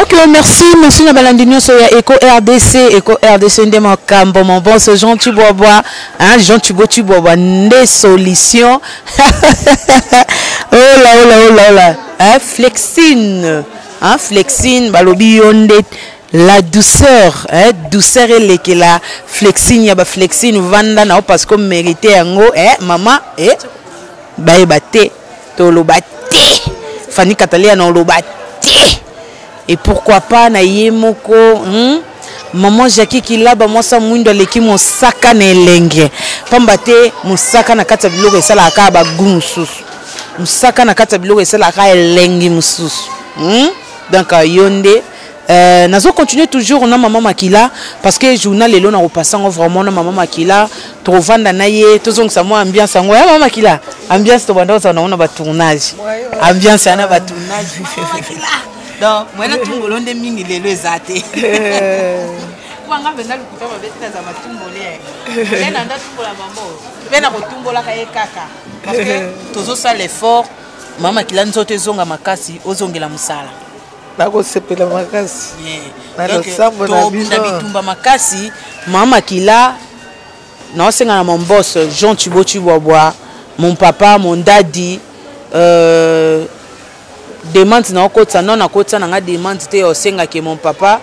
Speaker 7: Ok, merci, monsieur na balandi nyonso ya Eco RDC, Eco RDC nde makambo, mon bon ce Jean Tshibwabwa, hein, Jean Tshibo Tshibwabwa nde solution. Oh là, oh là, oh là, oh là, hein, Flexine, hein, Flexine, balobi yo nde la douceur, hein, douceur elekela Flexine ya ba Flexine vanda na parce que mérité yango, hein, maman, eh, bayeba te. Toloba te. Fanny Catalia na oloba te. Et pourquoi pas na ye moko Maman Jackie Kilaba mwasa mwindo aleki mosaka na elenge. Pamba te mosaka na kati ya biloko esalaka kaka ba goût mosusu. Mosaka na kati ya biloko esalaka elengi mosusu. Donc yo nde nazo continuer toujours na maman Makila parce que journal lelo na kopasa ngo vraiment na maman Makila tovanda na ye tozongisa mwa ambiance yango ya maman Makila ambiance tobanda kozala nango na ba tournage ambiance ya na ba tournage donc mwena tumbolo nde mingi lelo eza te wanga mpenza lokuta mabe te naza matumboli e na nda tumbola mamo mpe na kotumbolaka ye kaka parce que tozosala effort mama Makila nzoto ezonga makasi ozongela mosala.
Speaker 1: Nakosepela makasi na losambo na bino.
Speaker 2: Tobunda bitumba makasi mama Makila naosenga na mon boss Jean Tshibo Tshibwabwa, mon papa, mon daddy, demande na okotisa non nakotisa na nga demande te osenga ke mon papa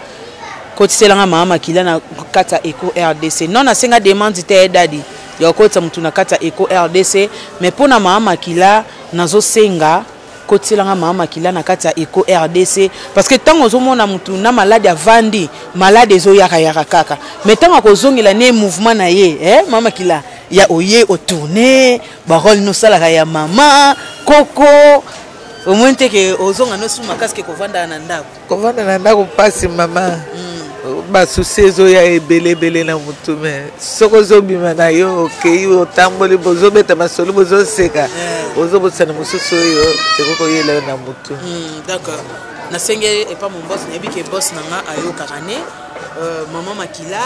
Speaker 2: kotisela nga mama Makila na kati ya Eco RDC. Non nasenga demande te ye daddy ya okotisa mutu na kati ya Eco RDC, mais pona mama Makila nazosenga Kotiela nga mama makila na kati ya Echo RDC parce que ntango ozomona mutu na malade avandi, malade ezoyaka yaka kaka, mais ntango akozongela ne mouvement na ye, eh, mama makila ya oye otourne barole nosalaka ya mama koko, omoni te ke ozonga nosu makasi ke kovanda na ndako.
Speaker 1: Kovanda na ndako mpasi mama. Basusi ezoya ebele ebele na motu, me soki ozobima na yo, okei, otamboli, bozobeta masolo, bozoseka, ozobosana mosusu oyo ekoki koyela yo na motu.
Speaker 2: D'accord, nasenge epa mon boss, nayebi ke boss na nga ayokaka ne mama makila.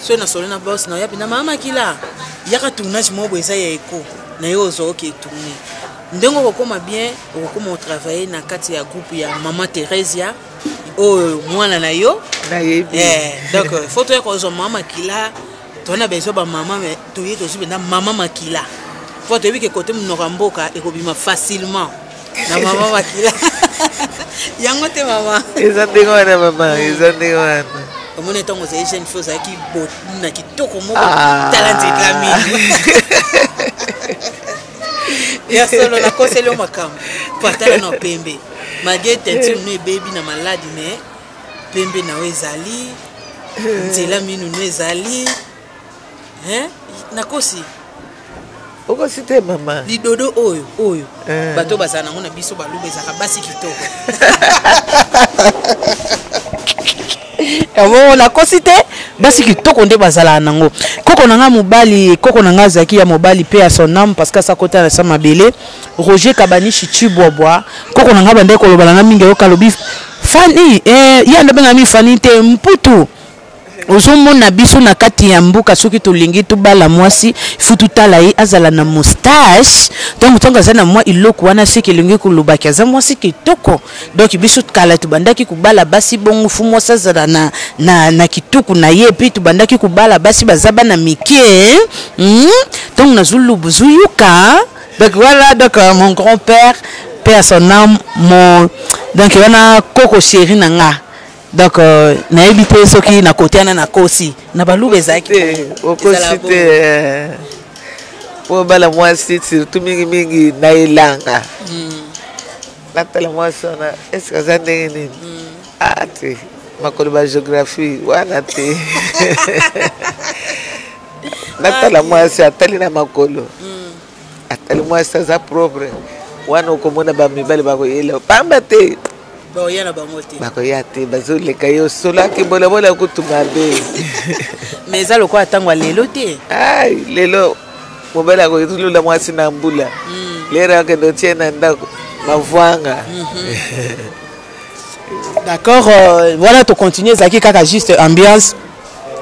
Speaker 2: Soki nasolo na boss na oya mpenza, mama makila, yaka tournage moko boye eza ya eko na yo, ozwa oke tourne ndenge okokoma bien, okokoma otravaille na kati ya groupe ya mama Theresia oyo mwana na yo.
Speaker 1: Nayebi.
Speaker 2: Donc faut toya kozwa mama makila, toza besoin bamama, mais toye tozwi mpenza mama makila po toyebi ke kote monoko ya mboka ekobima facilement na mama makila yango te mama.
Speaker 1: Eza ndenge wana mama, eza ndenge wana.
Speaker 2: Omoni, ntango ozali jeune fille, ozalaki na kitoko moko. Tala nzela mingi ya solo, nakoseli yo makambo po atala na pembe, malgré teinture no ebebi na maladi, mais pembe na yo ezali, nzela minu no ezali, hein? Nakosi?
Speaker 1: Okosi te mama.
Speaker 2: Lidodo oyo oyo bato bazala nango na biso baluba, ezalaka basi kitoko. Yango nakosi te, basi kitoko nde bazalaka nango. Koko na nga mobali, koko na nga azalaki ya mobali mpe ya son âme, parce que asa kota na sa mabele, Roger Kabanishi Chibwabwa, koko na nga bandaki koloba na nga mingi, ayoka alobi Fani, eh, ye anda benga mi Fani te, Mputu. Ozomona biso na kati ya mboka, soki tolingi tobala mwasi, fu totala ye azala na moustache. Donc ntango aza na mwa eloko wana, seke elingi kolobaki aza mwasi kitoko. Donc biso kala tobandaki kobala basi bongo, fu mwasi azala na kitoko na ye. Mpe tobandaki kobala basi baza bana mike, Donc nazolubu zuyuka. Donc voilà, donc mon grand-père, paix à son âme, mon donc wana koko chéri na nga. Donc nayebi te soki na kote wana nakosi, na baluba ezalaki.
Speaker 1: Te, okosi te. Po obala mwasi, surtout mingimingi na elanga, natala mwasi wana eske aza ndenge nini. Ah te, makolo ba géographie wana te. Natala mwasi, atali na makolo, atali mwasi aza propre wana, okomona bamibali bakoyela pamba te.
Speaker 2: Baoya na bango te.
Speaker 1: Bakoya te, bazoleka ye, osolaki bolabola kutu mabe.
Speaker 2: Mais eza lokola ntango ya lelo te.
Speaker 1: Ai, lelo mobali akolula mwasi na mbula, lero akende otie na ndako mavwanga.
Speaker 2: D'accord, voilà, tocontinue. Ezalaki kaka juste ambiance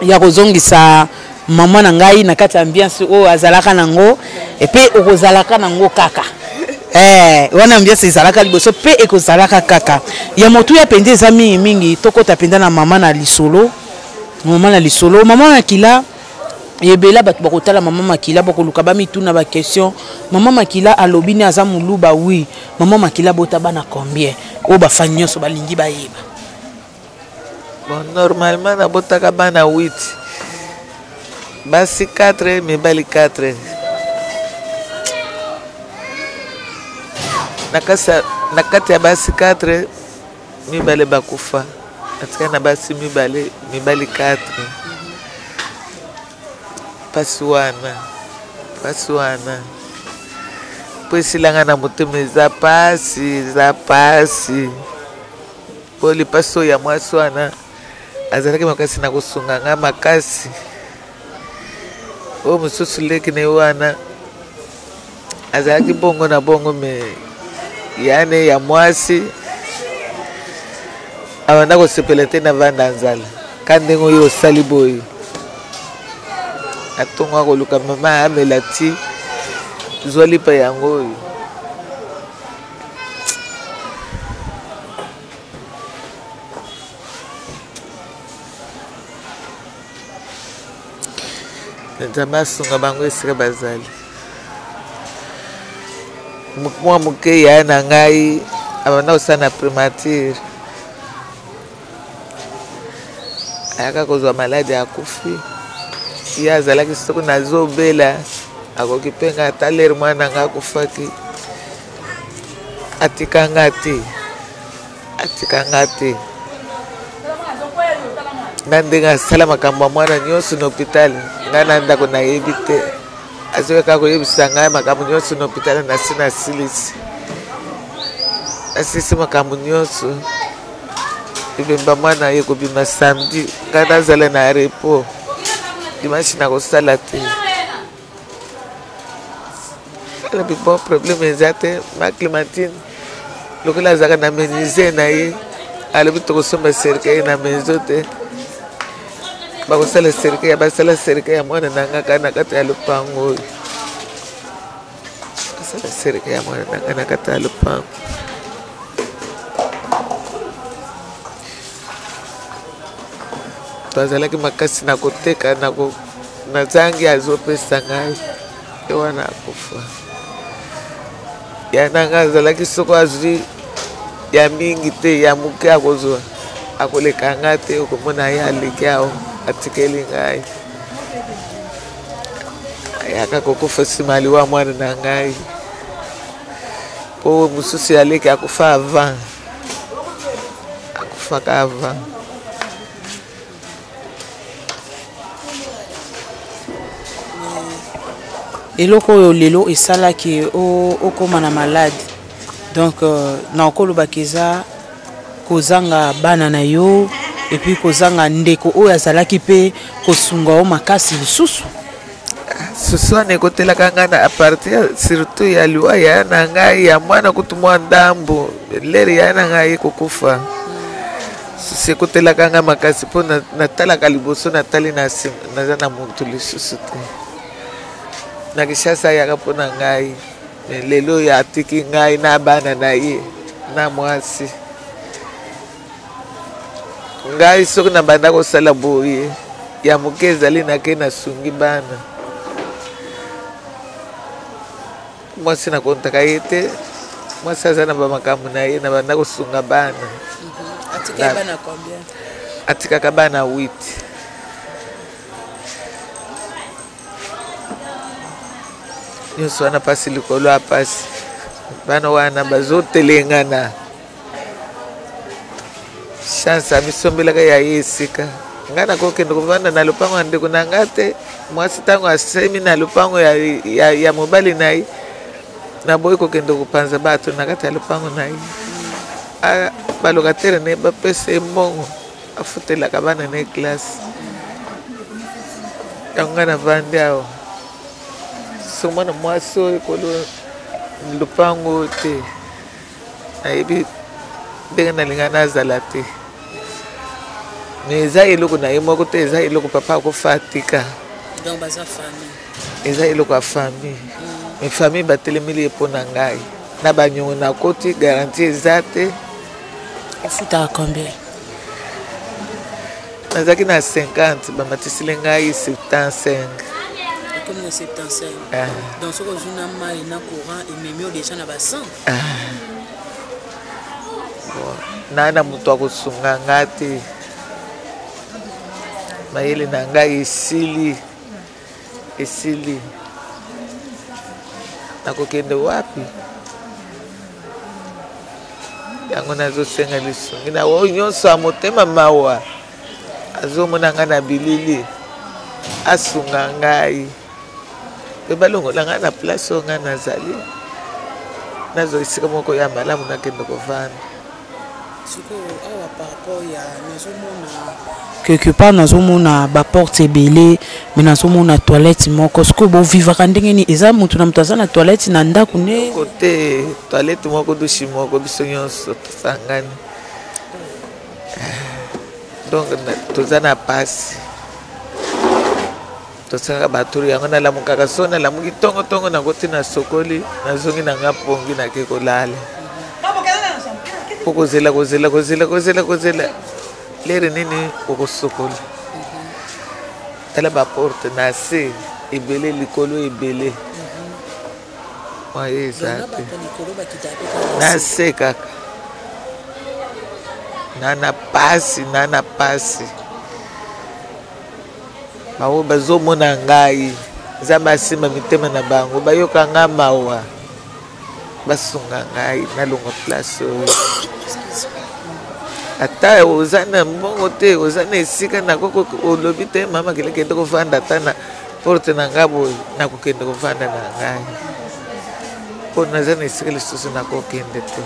Speaker 2: ya kozongisa mama na ngai na kati ya ambiance oyo azalaka nango, epe okozalaka nango kaka. Wana ambiance ezalaka liboso mpe ekozalaka kaka ya motuya mpenza, eza mingimingi. Tokɔta mpenza na mama na lisolo, mama na lisolo, mama makila. Ebele bato bakotala mama makila, bakoluka bamituna baquestion. Mama makila alobi ne aza moluba, oui. Mama makila bota bana combien? Oyo bafani nyonso balingi bayeba.
Speaker 1: Bon, normalement nabotaka bana 8, basi 4, mibali 4. Na kati ya basi 4, mibale bakufa, natikali na basi mibale, mibali 4. Mpasi wana, mpasi wana mpo esilanga na motema, eza pasi, eza pasi, mpo lipasi oyo ya mwasi wana azalaki makasi na kosunga nga makasi. Oyo mosusu leki na ye wana azalaki bongo na bongo, me yane ya mwasi abanda kosepela te na vanda nzala ka ndenge oyo osali boye. Atongo akoluka mama amela ti, zwa lipa yango oyo. Nzambe asunga bango esika bazali. Mwa moke yaya na ngai abanda kosala na primature, ayaka kozwa maladi, akufi. Ye azalaki soki nazobela akoki mpe ngai ata lere mwana na ngai akufaki. Atika nga te, atika nga te. Na ndenge asala makambo ya mwana nyonso na hôpital, ngai na ndako nayebi te. Azoya kaka koyebisa ngai makambo nyonso na hôpital, nasi nasilisi. Nasilisi makambo nyonso. Ebemba mwana ye kobima samedi, ngai nazala na repos. Dimanche nakosala te. Alobi bon problème eza te ma Clémentine lokola azalaka na menuisier na ye alobi tokosomba cercueil na maison te bakosala cercueil basala cercueil ya mwana na nga kaka na kati ya lopango oyo basala cercueil ya mwana na nga na kati ya lopango Azalaki makasi na koteka na ko nazangi azopesa ngai ye wana akufa ya na ngai azalaki soko azwi ya mingi te ya moke akozwa akoleka ngai te okomona ye aleki awa atikeli ngai ayaka kokufa nsima liwa mwana na ngai mpo mosusu ya leki akufa avant akufaka avant
Speaker 2: Eloko oyo lelo esalaki okoma na malade donc euh, nakolobaka eza kozanga bana na yo epuis kozanga ndeko oyo azalaki mpe kosunga yo makasi lisusu.
Speaker 1: Susu wana ekotelaka ngai na apartir surtout ya liwa ya na ngai ya mwana kutu mwa ndambo lere ya na ngai ekokufa susu ekotelaka ngai makasi mpo natalaka liboso natali na nsima naza na motu lisusu te na Kinshasa ayaka mpo na ngai me lelo oyo atiki ngai na bana na ye na mwasi Ngai soki na banda kosala boye ya moke ezali nake nasungi bana mwasi nakontaka ye te mwasi aza na bamakambo na ye na banda kosunga bana atikaka bana 8 nyonso wana mpasi likolo ya mpasi bana wana bazotelengana Chance amisombelaka ya ye esika. Ngai nakokende kovanda na lopango ya ndeko na ngai te. Mwasi ntango asemi na lopango ya, ya, ya mobali na ye, naboyi kokende kopanza bato na kati ya lopango na ye. Balocataire na ye bapesa ye mbongo afutelaka bana na ye classe. Yango ngai navandi awa. So mwana mwasi oyo ekolo lopango oyo te. Nayebi ndenge nalinga nazala te mais eza eloko na ye moko te eza eloko papa akufa atika eza eloko ya famille mm. mais famille batelemeli ye mpo na ngai na banyongo nakoti garantie eza te
Speaker 2: ofutaka combien
Speaker 1: nazalaki na 50 bamatisili ngai 75
Speaker 2: ekomi na 75 ah. donc soki ozwi na mai na courant ememi yo déjà na ba 100
Speaker 1: ah. bon naa na moto akosunga nga te mayele na ngai esili esili nakokende wapi yango nazosenga lisungi na oyo nyonso ya motema mawa azomona ngai na bilili asunga ngai mpe balongola ngai na place oyo ngai nazali nazwa esika moko ya malamu nakende kovanda
Speaker 2: Sikoyo awa par rapport ya nazomona quelque part nazomona baporte ebele me nazomona toilette moko sikoyo bovivaka ndenge nini eza motu na moto aza na toilette na ndako ne
Speaker 1: kote toilette moko dushi moko biso nyonso tosangani donc toza na pasi Tosalaka ba tour yango nalamukaka so nalamuki tongo tongo nakoti na sokoli nazongi na nga pongi nake kolala po kozela kozela kozela kozela kozela lere nini okosokola tala baporte na se ebele likolo ebele moye eza te na se kaka na na pasi na na pasi Baoyo bazomona ngai, Nzambe asimba mitema na bango, bayoka ngai mawa. Basunga ngai nalongwa place oyo. Ata oza na mbongo te, oza na esika nako olobi te mama kende kende kovanda ata na porte na ngai boye, nakokende kovanda na ngai mpo naza na esika lisusu nakokende te.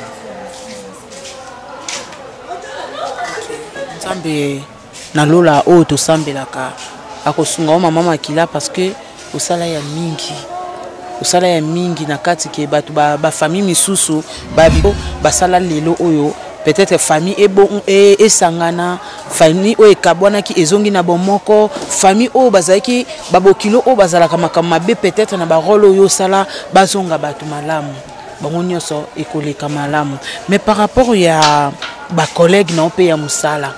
Speaker 2: Nzambe na lola oyo tosambelaka akosunga yo mama makila parce que osala ya mingi osala ya mingi na kati ke bato bafamille ba misusu basala lelo oyo peut-être famille e, esangana famille oyo ekabwanaki ezongi na bomoko famille oyo bazalaki babokilo oyo bazalaka makambo mabe peut-être na barole oyo osala bazonga bato malamu bango nyonso ekoleka malamu mais par rapport ya bacollègue na yo mpe ya mosala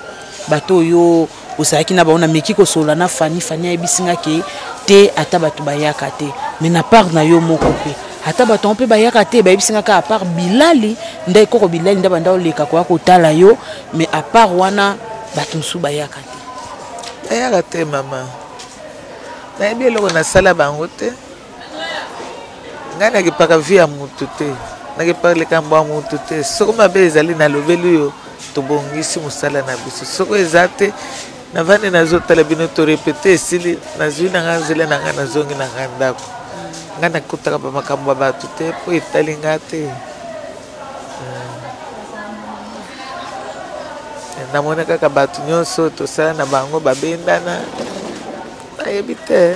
Speaker 2: bato oyo ozalaki na bango nameki kosolola na fani fani ayebisi nga ke te ata bato bayaka te mais na part na yo moko mpe ata bato yango mpe bayaka te bayebisi nga kaka apart bilali nde koko bilali nde banda oleka koya kotala yo mais apart wana bato mosusu bayaka te.
Speaker 1: Bayaka te mama, nayebi eloko nasala bango te. Ngai nakipaka vie ya mutu te, nakipaka likambo ya mutu te. Soko mabe ezali nalobeli yo, tobongisi mosala na biso. Soko eza te, navandi nazotala bino to repete esili, nazwi na ngai nzela na ngai nazongi na ngai ndako. Ngai nakotaka ba makambo ya bato te mpo etali ngai te. Namona kaka bato nyonso tosala na bango babendana, nayebi te.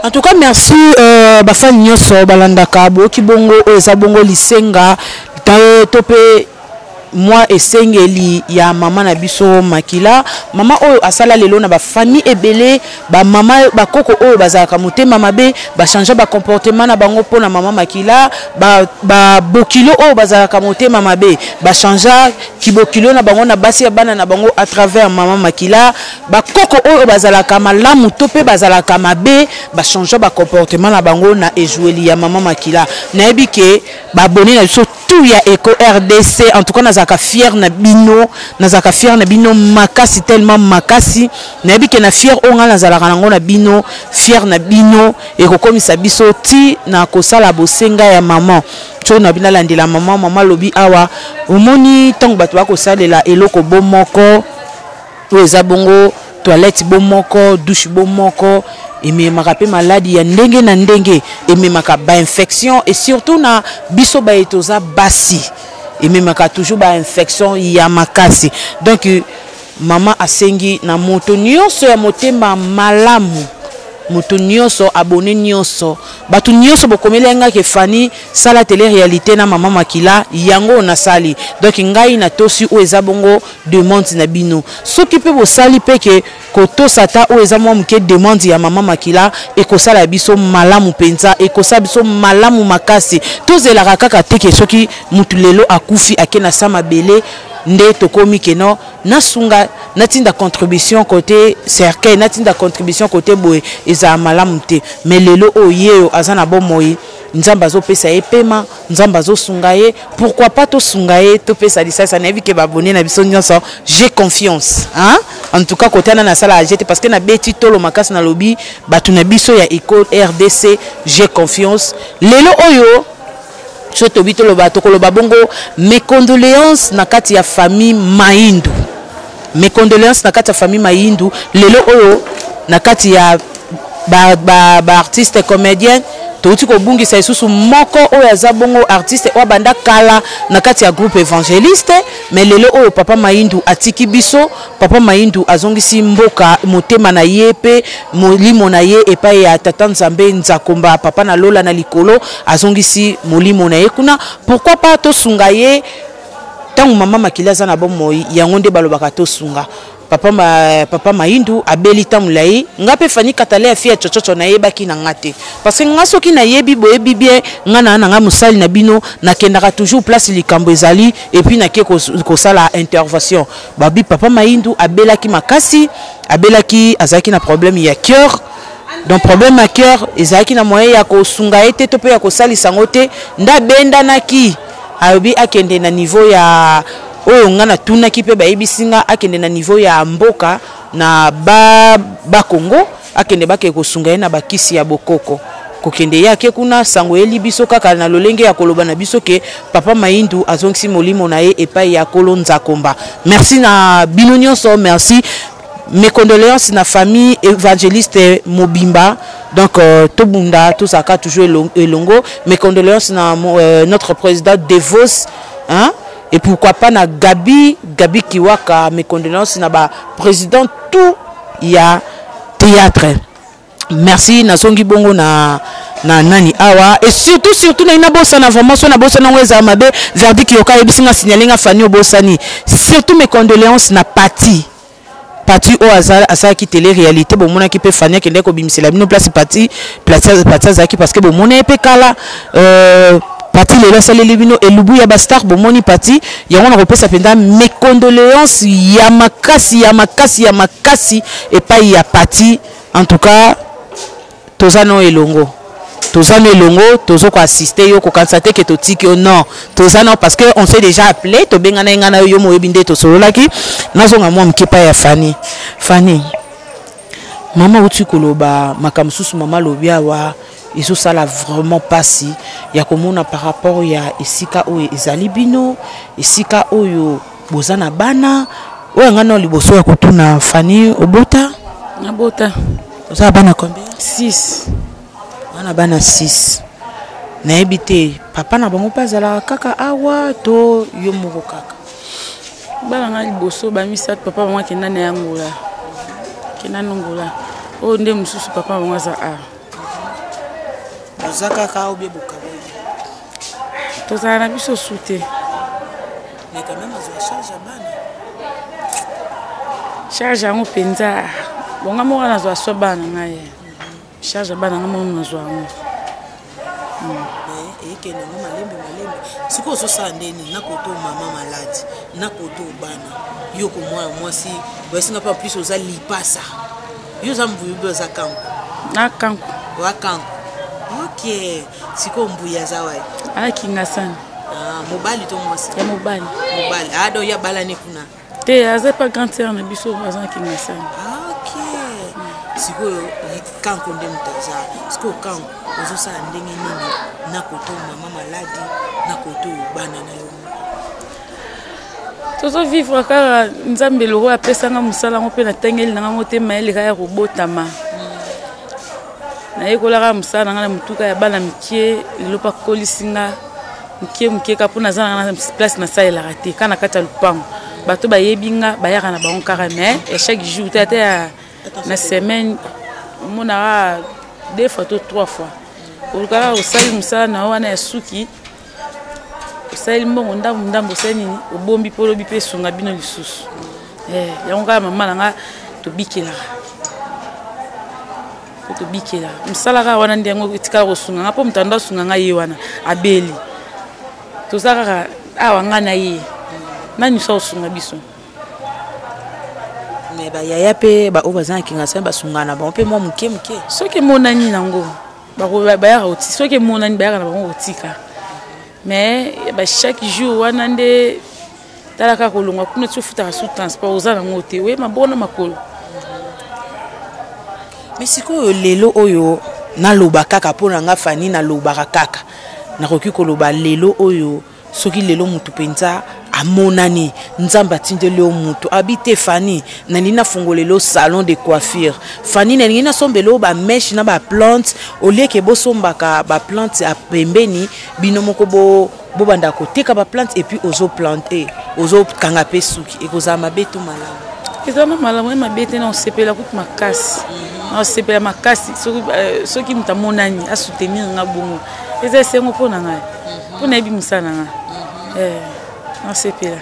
Speaker 2: En tout cas merci euh, bafani nyonso balandaka boyoki bongo oyo eza bongo lisenga to mpe mwa esengeli ya mama na biso makila mama oyo asala lelo na bafamille ebele bamama bakoko oyo bazalaka motema mabe bachange bacomportement na bango mpo na mama makila babokilo ba oyo bazalaka motema mabe bachangea kibokilo na bango na basi ya bana na bango à travers mama makila bakoko oyo bazalaka malamu to mpe bazalaka mabe bachangea bacomportement na bango na ezweli ya mama makila. Nayebi ke baabone na biso tout ya Eco RDC, en tout cas nazalaka fier na bino, nazalaka fier na bino makasi, tellement makasi. Nayebi ke na fier oyo ngai nazalaka nango na bino, fier na bino ekokomisa biso ti na kosala bosenga ya mama. Soki na bino alandela mama, mama alobi awa omoni ntango bato bakosalela eloko bo moko oyo eza bongo toilette bo moko, douche bo moko, ememaka mpe maladi ya ndenge na ndenge, ememaka bainfection et surtout na biso baye toza basi, ememaka toujours bainfection ya makasi. Donc mama asengi na moto nyonso ya motema malamu, moto nyonso abone nyonso, bato nyonso bokomeli ngai ke Fanny sala tele réalité na mama makila yango nasali. Donc ngai natosi oyo eza bongo demande na bino. Soki mpe bosali mpe ke kotosa ata oyo eza mwa moke demande ya mama makila, ekosala biso malamu mpenza, ekosala biso malamu makasi. Tozelaka kaka te ke soki mutu lelo akufi ake na sa mabele nde tokomi ke no nasunga, natinda contribution côté cercueil, natinda contribution côté boye, ezala malamu te. Mais lelo oyo yeyo aza na bomoi, Nzambe azopesa ye pema, Nzambe azosunga ye, pourquoi pas tosunga ye, topesa lisasa. Nayebi ke babone na biso nyonso, j'ai confiance hein? En tout cas kotana nasala agete parce que nabeti tolo makasi, nalobi bato na biso ya Eco RDC, j'ai confiance. Lelo oyo so tobi toloba, tokoloba bongo mes condoléances na kati ya famille Maindu, mes condoléances na kati ya famille Maindu. Lelo oyo na kati ya ba, ba, ba artiste comédien touti kobungisa lisusu moko oyo aza bongo artiste oyo abanda kala na kati ya groupe évangéliste, mais lelo oyo papa Maindu atiki biso. Papa Maindu azongisi mboka motema na ye mpe molimo na ye epai ya tata Nzambe Nzakomba, papa na lola na likolo, azongisi molimo na ye kuna. Pourquoi pas tosunga ye ntango mama makili aza na bomoi? Yango nde balobaka tosunga papa, ma, papa Maindu abeli ntango molai. Nga mpe Fani Katale ya fi ya chochocho nayebaki na nga te, parce que nga soki nayebi boyebi bien nga na nga mosali na bino, nakendaka toujours place likambo ezali et puis nake kosala intervention. Babi papa Maindu abelaki makasi, abelaki, azalaki na problème ya cœur. Donc problème ya cœur ezalaki na moyen ya kosunga ye te to mpe ya kosalisa yango te. Nde abendanaki, alobi akende na niveau ya oyo nga natunaki mpe bayebisi nga akende na niveau ya mboka na ba, ba Congo, akende bakende kosunga ye na bakisi ya bokoko. Kokende ye ake kuna, sango eyeli biso kaka na lolenge ya koloba na biso ke papa Mayindu azongisi molimo na ye epai ya Kolo Nzakomba. Merci na bino nyonso, merci. Mes condoléances na famille évangéliste mobimba. Donc tobunda tozalaka toujours elongo. Mes condoléances na notre président Devos, hein? Et pourquoi pas na Gabi, Gabi Kiwaka, mes condoléances na ba président tout ya théâtre. Merci nazongi bongo na nani awa, et surtout surtout na ina bosana vraiment, so na bosana ngo ezala mabe. Verdict yoka yebisi nga, signaler nga Fanny obosani. Surtout mes condoléances na Patty. Patty oyo asalaki télé réalité, bomonaki mpe Fanny akendaki kobimisela bino place Patty, place Patty azalaki, parce que bomona ye mpe kala. Patty lelo asaleli bino elubu ya bastar, bomoni Patty yango. Nakopesa mpenza mes condoléances ya makasi, ya makasi, ya makasi epai ya Patty. En tout cas toza no elongo, toza no elongo, tozo koassiste yo, kokanisa te ke totiki yo, non, toza no, parce que on s'est déjà appelé, tobengana ye, ngai na yo, yo moyebi nde tosololaki. Nazonga mwa moke epai ya Fanny. Fanny, mama auti koloba makambo mosusu, mama alobi awa ezosala vraiment mpasi ya komona par rapport ya esika oyo ezali bino, esika oyo boza na bana oyo. Nga na liboso ya kotuna, Fanny, obota?
Speaker 3: Nabota.
Speaker 2: Oza na bana combien?
Speaker 3: 6.
Speaker 2: Wana bana 6, nayebi te papa na bango mpe azalaka kaka awa to yo moko kaka?
Speaker 3: Bana nga liboso bamisato, papa bango akenda na ya Ngola, akenda na Ngola. Oyo nde mosusu, papa bango aza awa.
Speaker 2: Boza kaka obie bokaboli?
Speaker 3: Tozala na biso su te.
Speaker 2: Mais quand même azwa charge ya bana.
Speaker 3: Charge yango mpenza bonga moko nazwa so bana ngai, charge ya bana nga moko nazwa yango.
Speaker 2: Mais ekende yango malembe malembe. Sikoyo ozosala ndeni na koto mama maladi, na koto bana, yo komwana mwasi oyasinga mpe, en plus oza lipasa, yo oza mbuyu mpe oza kanko?
Speaker 3: Na kanko.
Speaker 2: Oza kanko, ok. Sikoyo mbuyi aza wapi?
Speaker 3: Akinga sana.
Speaker 2: Ah, mobali to mwasi?
Speaker 3: Ya mobali.
Speaker 2: Mobali. Ah, donc ya balani kuna?
Speaker 3: Te, aza pa grande sœur na biso, aza na Kingasani.
Speaker 2: Ah, ok. Sikoyo kanko nde moto aza. Sikoyo kanko, ozosala ndenge nini na koto mama maladi, na koto oyo bana na yo?
Speaker 3: Tozovivre kaka. Nzambe lokola apesanga mosala yango mpe natangeli nanga ngo te, mayele kaka ya kobotama, nayekolaka mosala na ngai na motuka ya bana mike. Lelo mpe akolisi nga moke moke kaka, mpo naza nanga na place nasalelaka te, kaka na kati ya lopango. Bato bayebi nga, bayaka na bango kaka, mais ya chaque jour te, ata ya na semaine omonaka deux fois to trois fois. Olukaka osali mosala na yo wana ya suki, osaleli mbongo ndambo ndambo, osali nini, obombi mpo olobi mpe esunga bino lisusu. Yango kaka mama na nga tobikelaka, po tobikela mosala kaka wana nde yango etikala kosunga nga, mpo moto ando asunga nga ye wana abeli. Toza kaka awa, nga na ye, nani so akosunga biso?
Speaker 2: Mais bayaya mpe baoyo baza na Kingasani basungana na bango mpe mwa moke moke?
Speaker 3: Soki emonani nango bayaka koti, soki emonani bayaka na bango kotika, mais ba chaque jour wana nde tala kaka kolongwa kuna ti ofutaka su transport oza nango te, oye maboko na makolo.
Speaker 2: Mais sikoyo lelo oyo naloba kaka mpo na nga Fanny, nalobaka kaka, nakoki koloba lelo oyo, soki lelo motu mpenza amonani, Nzambe atindeli yo motu abi te: "Fanny, nalingi nafungola lelo salon de coiffure. Fanny, nalingi nasombela oyo bamèches na baplante, olieke bosombaka baplante ya pembeni, bino moko bobanda koteka baplante, et puis ozoplante, ozokanga mpe suki." Ekozala mabe to malamu?
Speaker 3: Eza na malamu, ye mabe te, na osepela kutu makasi, na osepela makasi. Soki moto amonani asoutenir nga bongo, eza esengo mpo na ngai, mpo nayebi mosala na ngai, nasepela.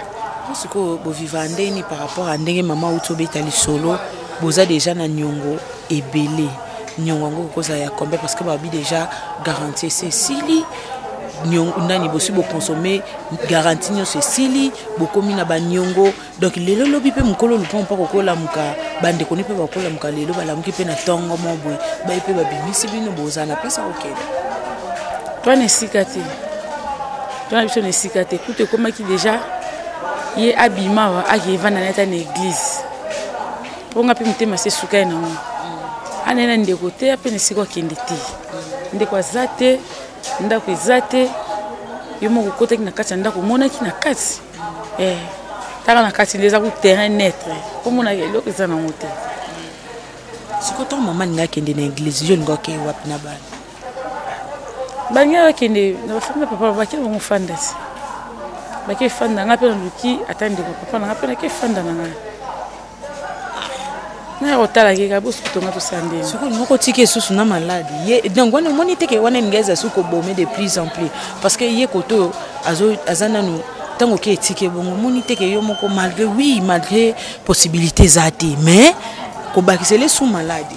Speaker 2: Sikoyo boviva ndeni par rapport a ndenge mama auti obeta lisolo, boza déjà na niongo ebele? Niongo yango kokozala ya combien? Parce que babi déjà garantie ese esili, nani bosi boconsommer garantie nyonso esili, bokomi na baniongo. Donc lelo lobi mpe mokolo lupango mpa kokolamuka, bandeko ne mpe bakolamuka lelo, balamuki mpe na ntongo mo boye, baye mpe babimisi bino, bozala na place ya kokende?
Speaker 3: Toa na esika te, toa na biso na esika te. Kutu ekomaki déjà ye abima awa, ake evanda na ye ata na église, mpo nga mpe motema se esuka ye nango, anaye na ndeko te, ape na esika akende te. Ndeko aza te, ndako eza te, yo moko okotaki na kati ya ndako, omonaki na kati. Eh, tala na kati nde eza ku terrain neutre, omonaki eloko eza nango te.
Speaker 2: Sikoyo ntango mama alingi akende na eglise, yo olingi okei wapi na bana?
Speaker 3: Balingi bakende na bafamille ya papa, bake bango fanda ti bake fanda, ngai mpe naluki ata ndeko papa na ngai mpe nake fanda na ngai naya kotala keka bosuku tonga tosala ndenge.
Speaker 2: Sikoyo olingi kotika esusu na malade ye, donc wana omoni te ke wana elingi eza su kobome de plus en plus, parce que ye kote oyo aza nanu ntango oke etiki ebongo, omoni te ke yo moko malgré, oui, malgré possibilité eza te, mais kobakisela esu malade.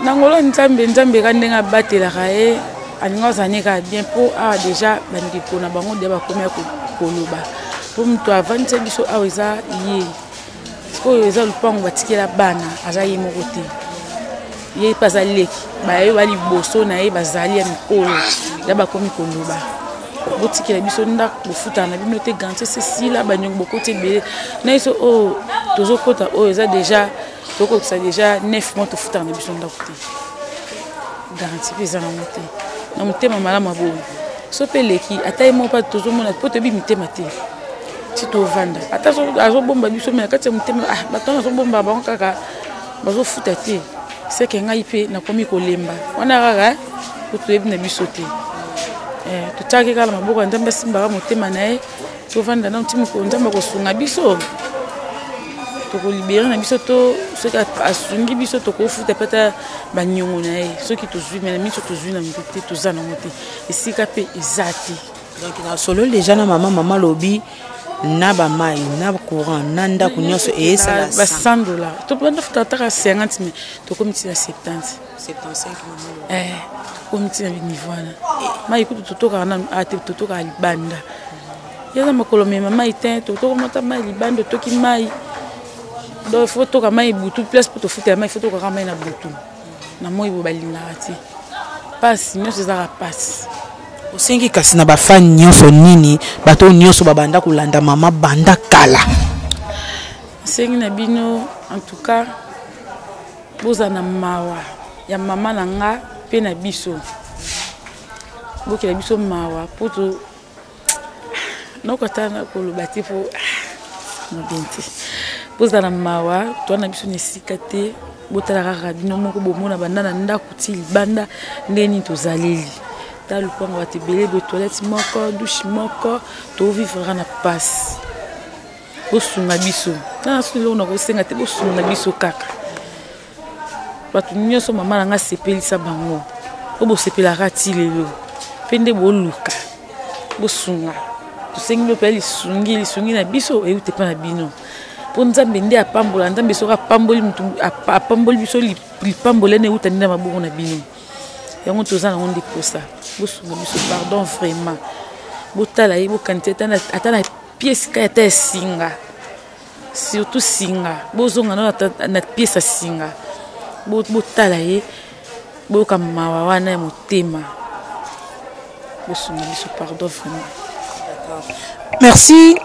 Speaker 3: Na ngolo Nzambe, Nzambe ka ndenge abatelaka ye, alingi azala ne kaka bien, mpo awa deja bandeko na bango deja bakomi ya koloba, mpo moto avandisa biso awa eza ye. Sikoyo eza lupango batikela bana, aza ye moko te, ye mpe aza leki, baye ba liboso na ye bazali ya mikolo ya bakomi koloba, botikela biso ndako, bofutaka na bino te, garantie esila, baniongo bokoti ebele na biso oyo tozokota, oyo eza deja tokokisa deja 9 mois tofutaka na biso ndako te, garantie mpe eza nango te. Na motema malamu ya boye so mpe eleki ata ye moko mpa tozomona, mpo toyebi mitema te, ti tovanda ata azobomba biso, me na kati ya motema, ah, bato wana azobomba bango kaka bazofuta te, seke ngai mpe nakomi kolemba wana kaka po toyebi na biso te. Totiaki kaka na maboko ya Nzambe, asimbaka motema na ye, tovanda nano ti mokolo Nzambe akosunga biso, tokolibere na biso, to soki asungi biso tokofuta mpe ata baniongo na ye soki tozwi, me na miso tozwi na moto te, toza nango te, esika mpe eza te.
Speaker 2: Donc nasololi deja na mama, mama alobi na bamai na courant na ndako nyonso eyesala
Speaker 3: ba 100 $, tofuta ataka 50, mais tokomi ti na 70,
Speaker 2: 75.
Speaker 3: Eh, tokomi ti na niveau wana. Mai kutu totokaka nanu a te, totokaka libanda, yaza makolo mema mai te, totokomata mai libanda, otoki mai, donc faut toka mai butu, place mpo tofutela mai, faut tokaka mai na butu, na moi boye balingaka te, pasi nyonso ezaka pasi.
Speaker 2: Osengi kasi na bafani nyonso nini, bato oyo nyonso babanda kolanda mama banda kala?
Speaker 3: Asengi na bino, en tout cas bozala na mawa ya mama na nga mpe na biso, bokela biso mawa, mpo to nakota na koloba te, mpo mabe te, bozala na mawa, toa na biso na esika te, botala kaka bino moko, bomona banda na ndako ti libanda ndenge nini tozaleli, ta lupango bato ebele boye, toilette moko, douche moko, tovivre kaka na pasi. Bosunga biso, na soki eloko na kosenga te, bosunga biso kaka bato nyonso mama na nga asepelisa bango, po bosepelaka ti lelo mpe nde boluka bosunga, tosengi bino mpe lisungi, lisungi na biso euti epa na bino, mpo Nzambe nde apambola, Nzambe soki apamboli motu, apamboli biso, lipambola ene euta nde na maboko na bino, yango toza nango nde posa, bosunga biso, pardon vraiment, botala ye, bokanisa ata na pièce kaka ata ya singa, surtout singa, bozonga nano na pièce ya singa, botala ye, boyoka mawa wana ya motema, bosunga biso, pardon vraiment.
Speaker 2: Merci,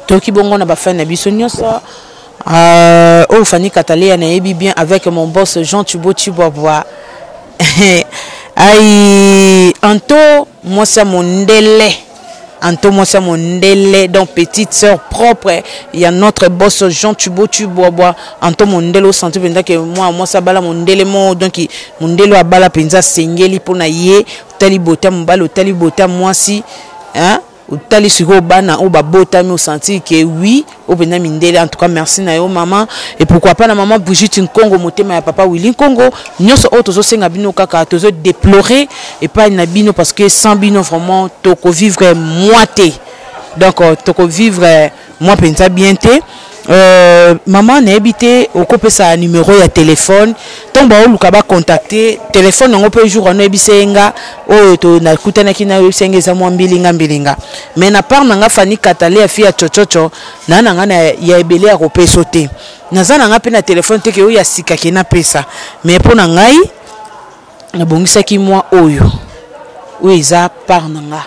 Speaker 2: toyoki bongo na bafani na biso nyonso oyo Fani Kataleya nayebi bien, avec mon boss Jean Tubo Tshibwabwa, ai anto mwasi ya mondele, anto mwasi ya mondele, donc petite sœur propre ya notre boss Jean Tubo Tshibwabwa, anto mondele, osenti mpenza ke mwa mwasi abala mondele mo, donc mondele oyo abala mpenza asengeli mpona ye, otali bota mobali, otali bota mwasi, hein? Otali sikoyo bana oyo babotami, osentir ke oui, oyo mpenza mindele. En tout cas merci na yo mama, et pourquoi pas na mama Brigitte Nkongo, motema ya papa Willy Nkongo. Nyonso oyo tozosenga bino kaka, tozodéplorer epai na bino, parce que sans bino vraiment tokovivre moi te, donc tokovivre moi mpenza bien te. Mama, nayebi te okopesa numero ya telefone ntango baoluka bacontacte telefone yango, mpe jour wana oyebisa ye nga oyo to nakutanaki na oyebisa ye nga eza mwa mbilinga mbilinga, mais na part na nga Fani Katale ya fi ya chochocho na na nga na ya ebele ya kopesa te, naza na nga mpe na telefone te ke oyo ya sika ke napesa, mais mpo na ngai nabongisaki mwa oyo oyo eza part na nga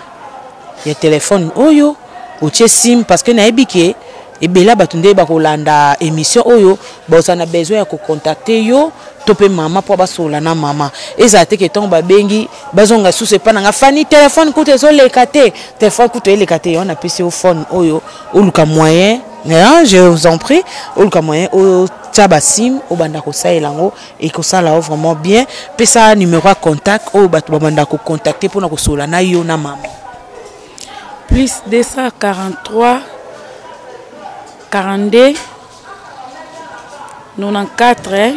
Speaker 2: ya telefone oyo otie sim, parce que nayebi ke ebele ya bato nde bakolanda émission oyo bazala na besoin ya kocontacte yo. to mpe mama mpo basolola na mama. Ezala te ke ntango babengi bazonga susu epai na nga Fani, telefone kutu ezoleka te, telefone kutu eleka te. Yango napesi yo phone oyo, oluka moyen, hein, je vous en prie, oluka moyen oyo tia basim, obanda kosalela yango, ekosala yo vraiment bien. Pesa numéro ya contact oyo bato babanda kocontacte mpona kosolola na yo na mama.
Speaker 3: Plus 243 42 94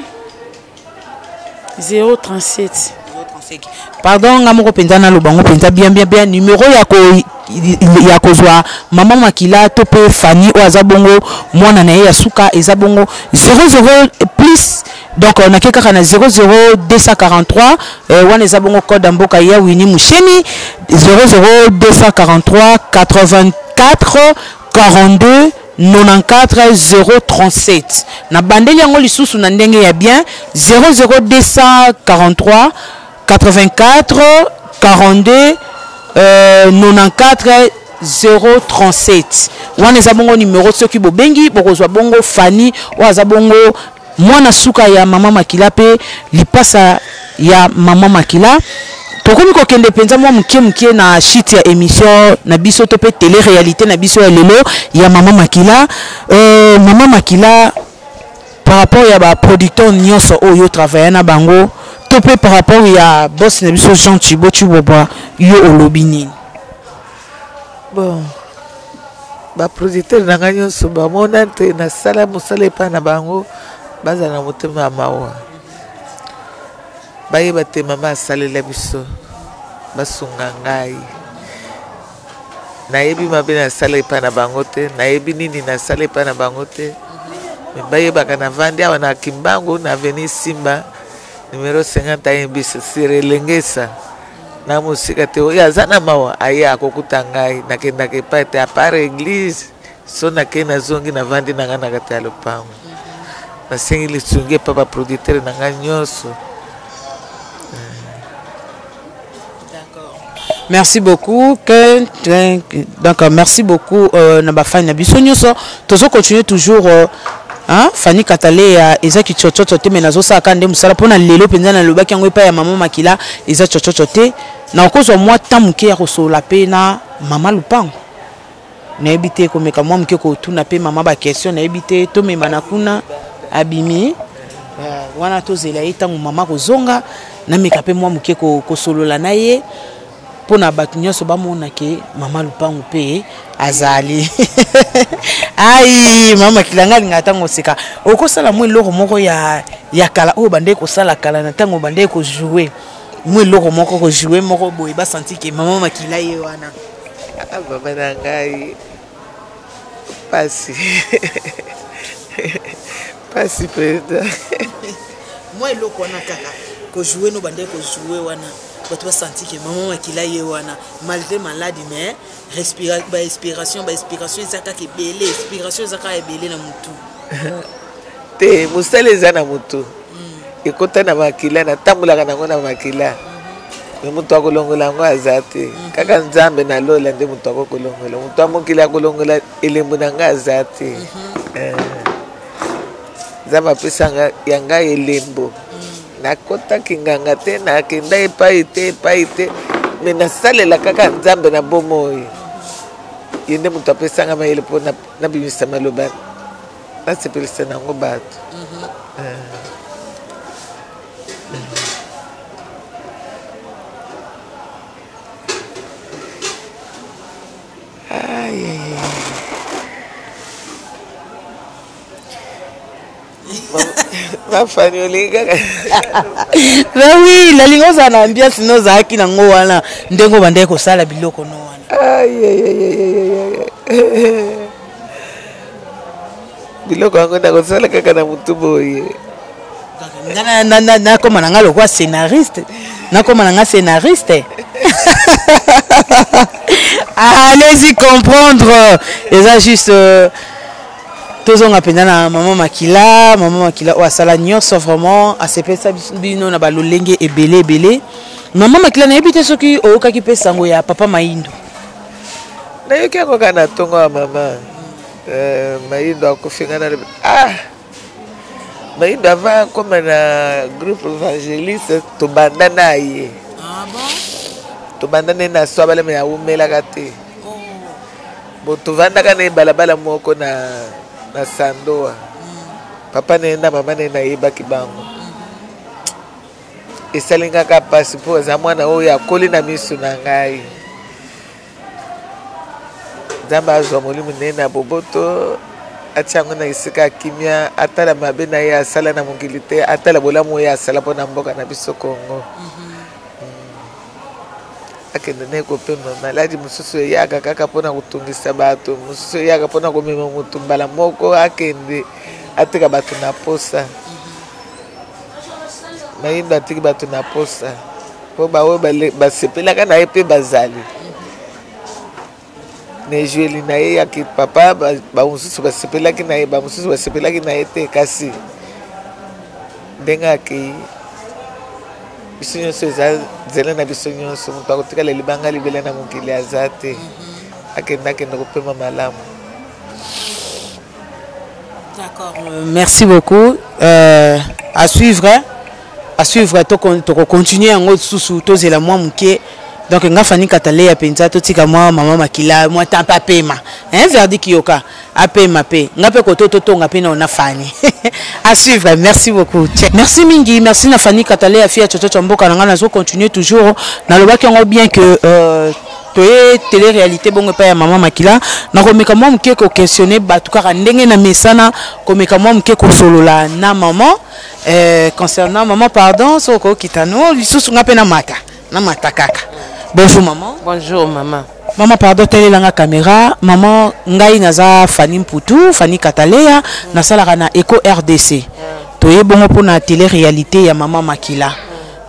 Speaker 3: 037.
Speaker 2: Pardon, nga moko mpenza naloba yango mpenza bien bien bien. Numéro ya ko ya kozwa mama Makila to mpe Fani oyo aza bongo mwana na ye ya suka eza bongo 00 plus, donc nake kaka na 00243, wana eza bongo code ya mboka ya Wini Musheni, 00243 84 42 94 037. Na bandeli yango lisusu na ndenge ya bien: 00243 84 42 94 037. Wana eza bongo numero, soki bobengi bokozwa bongo Fani oyo aza bongo mwana suka ya mama Makila mpe lipasa ya mama Makila. Tokomi kokende mpenza mwa moke moke na shite ya émission na biso to mpe télé réalité na biso ya lelo ya mama Makila. Mama Makila, par rapport ya baproducteur nyonso oyo travaille na bango to mpe par rapport ya boss na biso Jean Chibo Chibobwa, yo olobi nini?
Speaker 1: Bon, baproducteur na ngai nyonso bamona te nasala mosala epai na bango, bazala na motema ya mawa, bayeba te mama asalela biso, basunga ngai. Nayebi mabe nasala epai na bango te, nayebi nini nasala epai na bango te, me bayebaka navandi awa na Kimbangu, na avenue Simba numéro 51 bis, sur Elengesa, na mosika te. Oyo aza na mawa aye akokuta ngai. Nakendaka epai te à part église. So nakei, nazongi, navandi na ngai na kati ya lopango. Nasengi lisungi epa baproducteur na ngai nyonso.
Speaker 2: Merci beaucoup que donc merci beaucoup na bafani na biso nyonso. Tozo continuer toujours, hein, Fani Kataleya eza kichochocho te, me nazosalaka nde mosala mpona lelo mpenza. Nalobaki yango epai ya mama Makila, eza chochocho te. Nakozwa mwa temps moke ya kosolola mpe na mama Lupango, nayebi te, komeka mwa moke kotuna mpe mama baquestion, nayebi te. Tomema na kuna abimi wana, tozela ye ntango mama kozonga, nameka mpe mwa moke kosolola na ye mpona bato nyonso bamona ke mama Lupango mpe azali. Ai, mama Makila, ngai alingaka ntango oseka, okosala mwa eloko moko ya kala oyo bandeki kosala kala na ntango bandeki kojoue, mwa eloko moko kojoue moko boye, basanti ke mama Makila ye wana.
Speaker 1: Ah, mama na ngai, pasi pasi mpenza.
Speaker 2: Mwa eloko wana kaka kojoue no bandeki kojoue wana, bato basanti ke mama Makila ye wana, malgré maladie, mais bainspiration, bainspiration eza kaka ebele, inspiration eza kaka ebele na motu.
Speaker 1: Te, mosala eza na motu, ekota na makila, natambolaka nango na makila, me moto akolongola yango aza te, kaka Nzambe na lola nde moto akokolongola. Moto ya mokili akolongola elembo na ngai aza te. Nzambe apesanga ya ngai elembo. Nakotaki nganga te, nakenda epai te, epai te, me nasalela kaka Nzambe na bomoi. Ye nde moto apesanga mayele mpo nabimisa maloba, nasepelisa nango bato. Ai, ai, ai. Bafani, olingi kaka.
Speaker 2: Ben oui, nalingi ozala na ambiance no ozalaki nango wana, ndenge obandaki kosala biloko no wana.
Speaker 1: Ai, ai, ai, ai, ai, ai. Biloko yango nakosala kaka na motu boye.
Speaker 2: Nga nakoma na nga lokwa scénariste, nakoma na nga scénariste. Allez-y comprendre, eza juste tozonga mpenza na mama Makila. Mama Makila oyo asala nyonso, vraiment asepelisa bino na balolenge ebele ebele. Mama Makila, nayebi te soki oyokaki mpe sango ya papa Maindo.
Speaker 1: Nayoki yango kaka na ntongo ya mama Mayindo akufi. Ngai nalobi: "Ah." Mayindo avant akoma na groupe évangéliste tobanda na ye.
Speaker 2: Ah bon?
Speaker 1: Tobanda na ye na swabala me awumelaka te. Oh. Bo tovandaka na ye balabala moko na na Sandoa. Papa na ye na mama na ye nayebaki bango. Esali nga kaka mpasi mpo aza mwana oyo akoli na miso na ngai. Nzambe azwa molimo na ye na boboto, atia yango na esika ya kimia, atala mabe na ye asala na mokili te, atala bolamu oyo asala mpo na mboka na biso Congo. Akende naye kopema. Maladi mosusu eyaka kaka mpo na kotungisa bato, mosusu eyaka mpo na komema moto mbala moko akende atika bato na posa. Mayimba atiki bato na posa mpo baoyo basepelaka na ye mpe bazali na ejueli na ye ya kipapa, bamosusu basepelaki na ye, bamosusu basepelaki na ye te, kasi ndenge akei biso nyonso eza nzela na biso nyonso, moto akotikala libanga libela na mokili aza te. Akende akende kopema malamu.
Speaker 2: D'accord, merci beaucoup. À suivre, à suivre, toko continuer yango susu tozela mwa moke. Donc nga Fanny Kataleya penza totika mwa mama makila mwa tampa pema. Hein Verdi Kiyoka apema pe. Nga pe koto totonga pe na ona Fanny. À suivre, merci beaucoup. Merci mingi, merci na Fanny Kataleya fia chocho mboka na nga nazo continuer toujours. Na lobaki yango bien que toye télé réalité bongo epai ya mama makila nakomeka mwa moke ko questionner bato kaka ndenge na mesana komeka mwa moke kosolola na mama concernant mama. Pardon, soki okokita no lisusu nga mpe namata namata kaka. Bonjour maman.
Speaker 8: Bonjour maman.
Speaker 2: Mama, pardon, telelanga caméra. Maman, ngai naza Fanny Mputu, Fanny Kataleya, nasalaka na Eco RDC. Toye bongo mpona télé réalité ya mama Makila.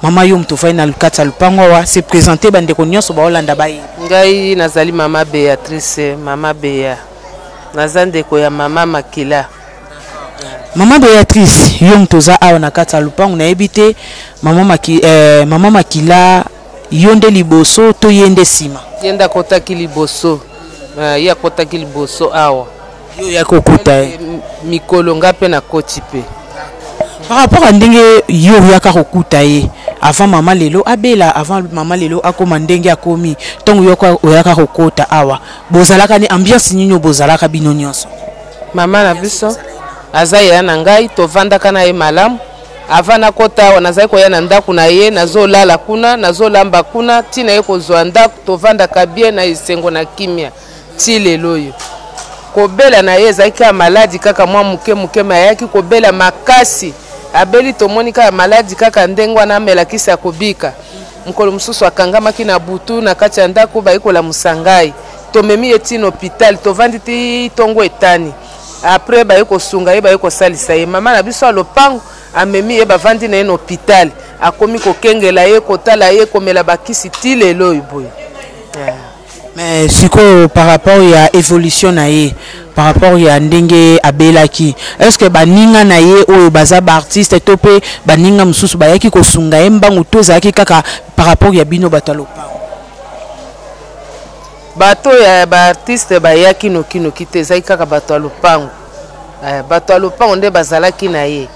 Speaker 2: Mama, yo moto ofai na kati ya lupango awa, se présente, bandeko nyonso baolanda baye.
Speaker 8: Ngai nazali mama Béatrice, mama Bea, naza ndeko ya mama Makila.
Speaker 2: Mama Béatrice, yo moto oza awa na kati ya lupango, nayebi te mama Makila, yo nde liboso to ye nde nsima?
Speaker 8: Ye nde akɔtaki liboso. Ye akɔtaki liboso awa.
Speaker 2: Yo oyaki okuta ye?
Speaker 8: Mikolo nga mpe nakoti mpe.
Speaker 2: Par rapport à ndenge yo oyaka kokuta ye avant mama lelo abela, avant mama lelo akóma ndenge akomi, ntongo yo oyaka kokota awa, bozalaka ni ambiance nini oyo bozalaka bino nyonso?
Speaker 8: Mama na biso aza yaya na ngai, tovandaka na ye malamu. Avant nakota awa, nazali koya na ndako na ye, nazolala kuna, nazolamba kuna, ntina ye kozwa ndako. Tovandaka bien na esengo na kimia ti lelo oyo. Kobela na ye ezalaki kaka maladi kaka mwa moke moke, me ayaki kobela makasi. Abeli, tomoni kaka maladi kaka ndenge wana, amelakisi akobika. Mokolo mosusu akangamaki na butu na kati ya ndako, bayi kolamusa ngai, tomemi ye ti na hôpital, tovandi ti ntongo etani. Après baye kosunga ye, baye kosalisa ye. Mama na biso ya lopango amemi ye, bavandi na ye na hôpital, akomi kokengela ye, kotala ye, komela bakisi ti lelo oyo boye, yeah.
Speaker 2: Mais sikoyo, par rapport ya évolution na ye, par rapport ya ndenge abelaki, est ce que baninga na ye oyo baza baartiste to mpe baninga mosusu bayaki kosunga ye mbangu to ezalaki kaka par rapport ya bino bato ya lopango?
Speaker 8: Bato ya baartiste bayaki nokinoki te, ezalaki kaka bato ya lopango. Bato ya lopango nde bazalaki na ye,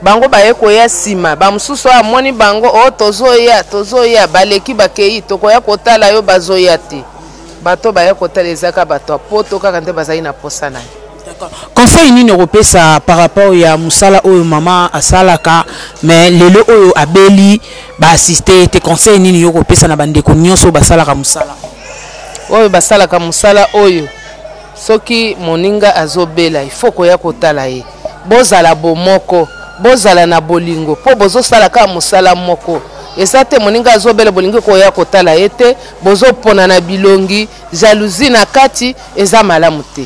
Speaker 8: bango baye koya nsima. Bamosusu oyo amoni bango o tozoya, tozoya, baleki, bakei, tokoya kotala yo, bazoya te. Bato baya kotala ezalaka bato ya poto kaka nde bazali na posa na ye.
Speaker 2: Conseil nini okopesa par rapport ya mosala oyo mama asalaka, mais lelo oyo abeli, baassiste te? Conseil nini yo okopesa na bandeko nyonso oyo basalaka mosala?
Speaker 8: Oyo basalaka mosala oyo, soki moninga azobela, ifo koya kotala ye. Bozala bomoko, bozala na bolingo, mpo bozosala kaka mosala moko. Eza te moninga azobela, bolingi koya kotala ye te, bozopona na bilongi, jalousie na kati, eza malamu te.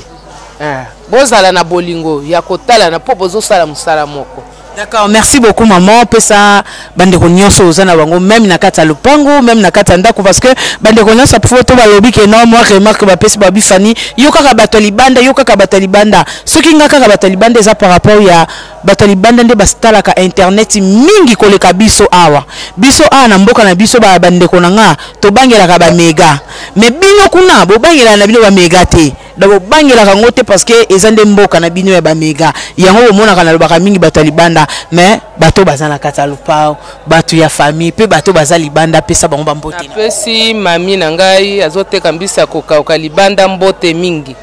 Speaker 8: Bozala na bolingo ya kotalana mpo bozosala mosala moko.
Speaker 2: D'accord, merci beaucoup maman. Pesa bandeko nyonso oza na bango, même na kati ya lopango, même na kati ya ndako, parce que bandeko nyonso po to balobi ke non, moi remarque bapesi babi Fani, yo kaka bato ya libanda, yo kaka bato ya libanda. Soki nga kaka bato ya libanda, eza par rapport ya bato ya libanda nde basalaka internet mingi koleka biso awa. Biso awa na mboka na biso, ba bandeko na nga, tobangelaka bamega, mais bino kuna bobangelaka na bino bamega te.
Speaker 7: Donc bobangelaka yango te parce que eza nde mboka na bino ya bamega. Yango bomonaka nalobaka mingi bato ya libanda, mais bato baza na kati ya lopao, bato ya famille mpe bato baza libanda, pesa bango bambote.
Speaker 8: Napesi mami na ngai azoteka mbisi ya kokauka libanda mbote mingi.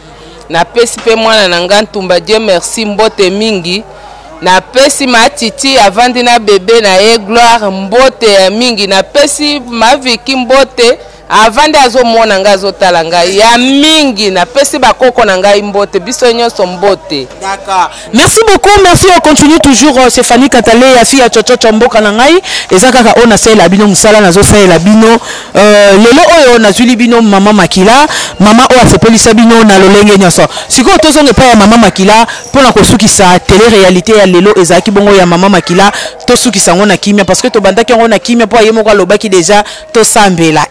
Speaker 8: Napesi mpe mwana na ngai Ntumba Dieu merci mbote mingi. Napesi ma Titi avandi na bebe na ye Gloire mbote ya mingi. Napesi ma Vicky mbote avandi azomona ngai azotala ngai ya mingi. Napesi bakoko na ngai mbote, biso nyonso mbote.
Speaker 7: D'accord. Merci beaucoup, merci. On continue toujours. C'est Fanny Katale, ya fille ya Chochocho Mboka na ngai. Eza kaka oyo nasalela bino mosala, nazosalela bino. Lelo oyo nazwili bino mama Makila, mama oyo asepelisa bino na lolenge nyonso. Sikoyo tozonga epai ya mama Makila mpona kosukisa télé-réalité ya lelo ezalaki bongo ya mama Makila. Tosukisa yango na kimia parce que tobandaki yango na kimia mpo ye moko alobaki déjà tosambela.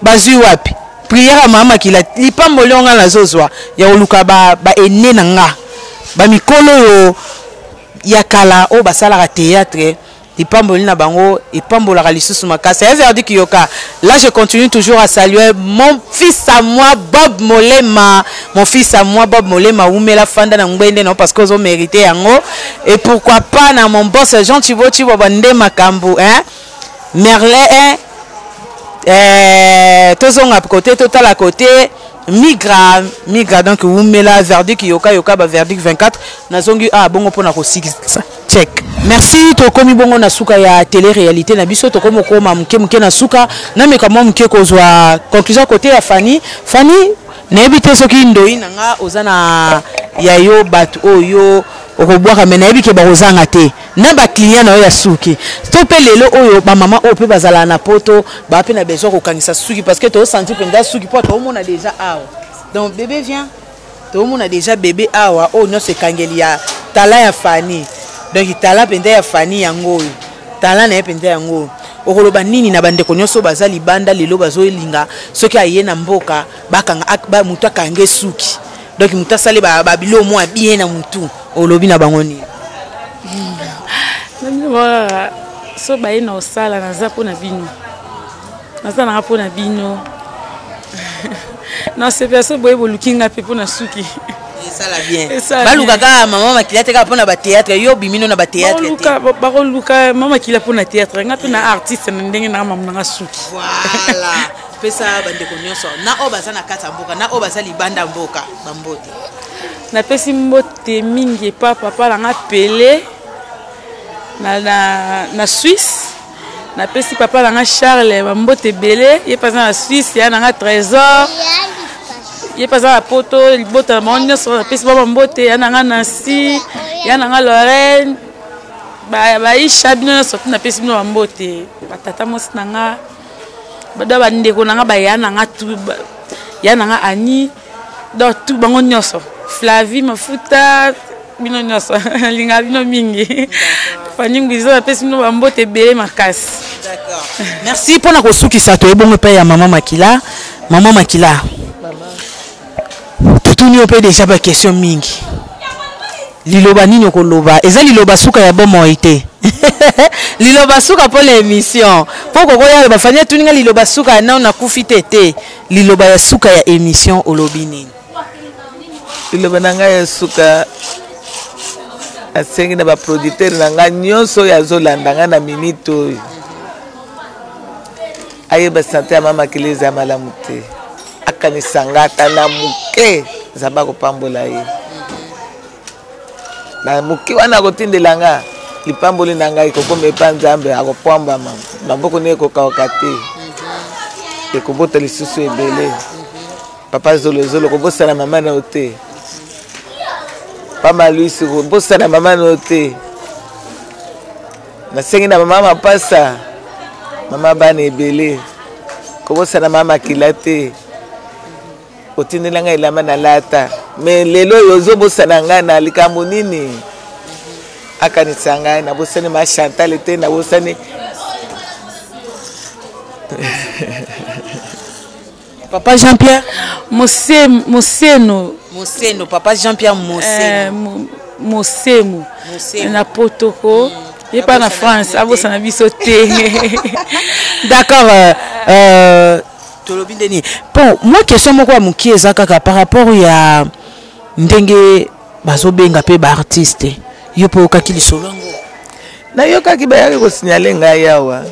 Speaker 7: Bazwi wapi? Prière ya mama Makila, lipamboli oyo nga nazozwa ya koluka ba aîné na nga, ba mikolo oyo ya kala oyo basalaka théâtre, lipamboli na bango epambolaka lisusu makasi. Ya Verdi Kiyoka, là je continue toujours à saluer mon fils à moi Bob Molema, mon fils à moi Bob Molema, umela fanda na ngwende non parce que ozo mérité yango. Et pourquoi pas na mon boss Jean Thibaut Thibaut bande makambo, hein? Merlin, hein? Tozonga côté, totala côté migra migra, donc umela Verdi Kiyoka yoka ba Verdi 24 nazongi ah bongo pona kosikisa check. Merci. Tokomi bongo na suka ya télé-réalité na biso, tokomi okoma moke moke na suka na meka mwa moke kozwa conclusion côté ya Fanny. Fanny, nayebi te soki ndoi na nga oza na ya yo bato oyo okobwaka, me nayebi ke bakozanga te na baclient na yo ya suki to mpe lelo oyo bamama oyo mpe bazalaka na poto baa mpe na besoin kokangisa suki parce que tosanti mpenza suki mpo toomona déjà awa. Donc bébé vient, toomona déjà bébé awa oyo nyonso ekangeli ya tala ya Fanny. Donc tala mpenza ya Fanny yango oyo, tala na ye mpenza yango oyo. Okoloba nini na bandeko nyonso baza libanda lelo bazolinga soki aye na mboka bakanga motu akange suki, donc motu asali babilo mwa bien na motu, olobi na bango nini?
Speaker 3: So baye na osala, naza mpo na bino, naza nanga mpo na bino, nasepela so boye boluki nga mpe mpo na suki.
Speaker 7: Esala bien. Baluka kaka mama Makila te kaka mpona bathéâtre, yo obimino na bathéâtre te.
Speaker 3: Bakoluka mama Makila mpona théâtre, nga mpe na artiste na ndenge nanga mamu nanga suki.
Speaker 7: Voilà, pesa bandeko nyonso na oyo baza na kati ya mboka na oyo baza libanda mboka bambote.
Speaker 3: Napesi mbote mingi epa papa nanga Pele na Suisse. Napesi papa nanga Charles bambote ebele, ye mpe aza na Suisse. Ya nanga Trésor, ye mpe aza na poto, libota na bango nyonso napesi bango bambote. Ya nanga Nancy, ya nanga Lorraine, baisha bino nyonso tu napesi bino bambote. Batata mwasi na nga, bado bandeko na nga, baya na nga tu, ya na nga Ani, donc tout bango nyonso, Flavie Mafuta, bino nyonso alingaka bino mingi. Fanny Ngwizo, napesi bino bambote ebele makasi.
Speaker 7: Merci. Mpona kosukisa, toyebongo epai ya mama Makila. Mama Makila, totuni yo mpe deja baquestion mingi. Liloba nini okoloba? Eza liloba suka ya bomoi te, liloba suka mpona émission, mpo kokoya loba Fani atuni nga liloba suka nao nakufi te te. Liloba ya suka ya émission, olobi nini?
Speaker 1: Liloba na ngai ya suka, asengi na baproducteur na ngai nyonso oyo azolanda ngai na minute oyo, ayeba sante ya mama Makila eza malamu te, akanisa ngai ata na moke, Nzambe akopambola ye na moke wana akotindela nga. Lipamboli na ngai ekokoma epa Nzambe, akopwambama maboko ne ekokauka te, ekobota lisusu ebele. Papa Zolozolo, kobosana mama na yo te. Pama Luisi, kobosana mama na yo te. Nasengi na mama Mapasa, mama bana ebele, kobosana mama Makila te. Otindela ngai elamba nalata, me lelo oyo ozobosana ngai na likambo nini? Akanisa ngai, nabosani ma Chantal te, nabosani
Speaker 7: Papa Jean Pierre.
Speaker 3: Moseno.
Speaker 7: Moseno, papa Jean Pierre Moseno.
Speaker 3: Mosemo na potoko, ye pa na France, abosana biso te.
Speaker 7: D'accord. Tolobi nde nini? Bon, mwa question moko ya mokie eza kaka par rapport ya ndenge bazobenga mpe baartiste. Yo mpe oyokaki lisolo yango?
Speaker 1: Nayokaki, bayaki kosignale ngai awa,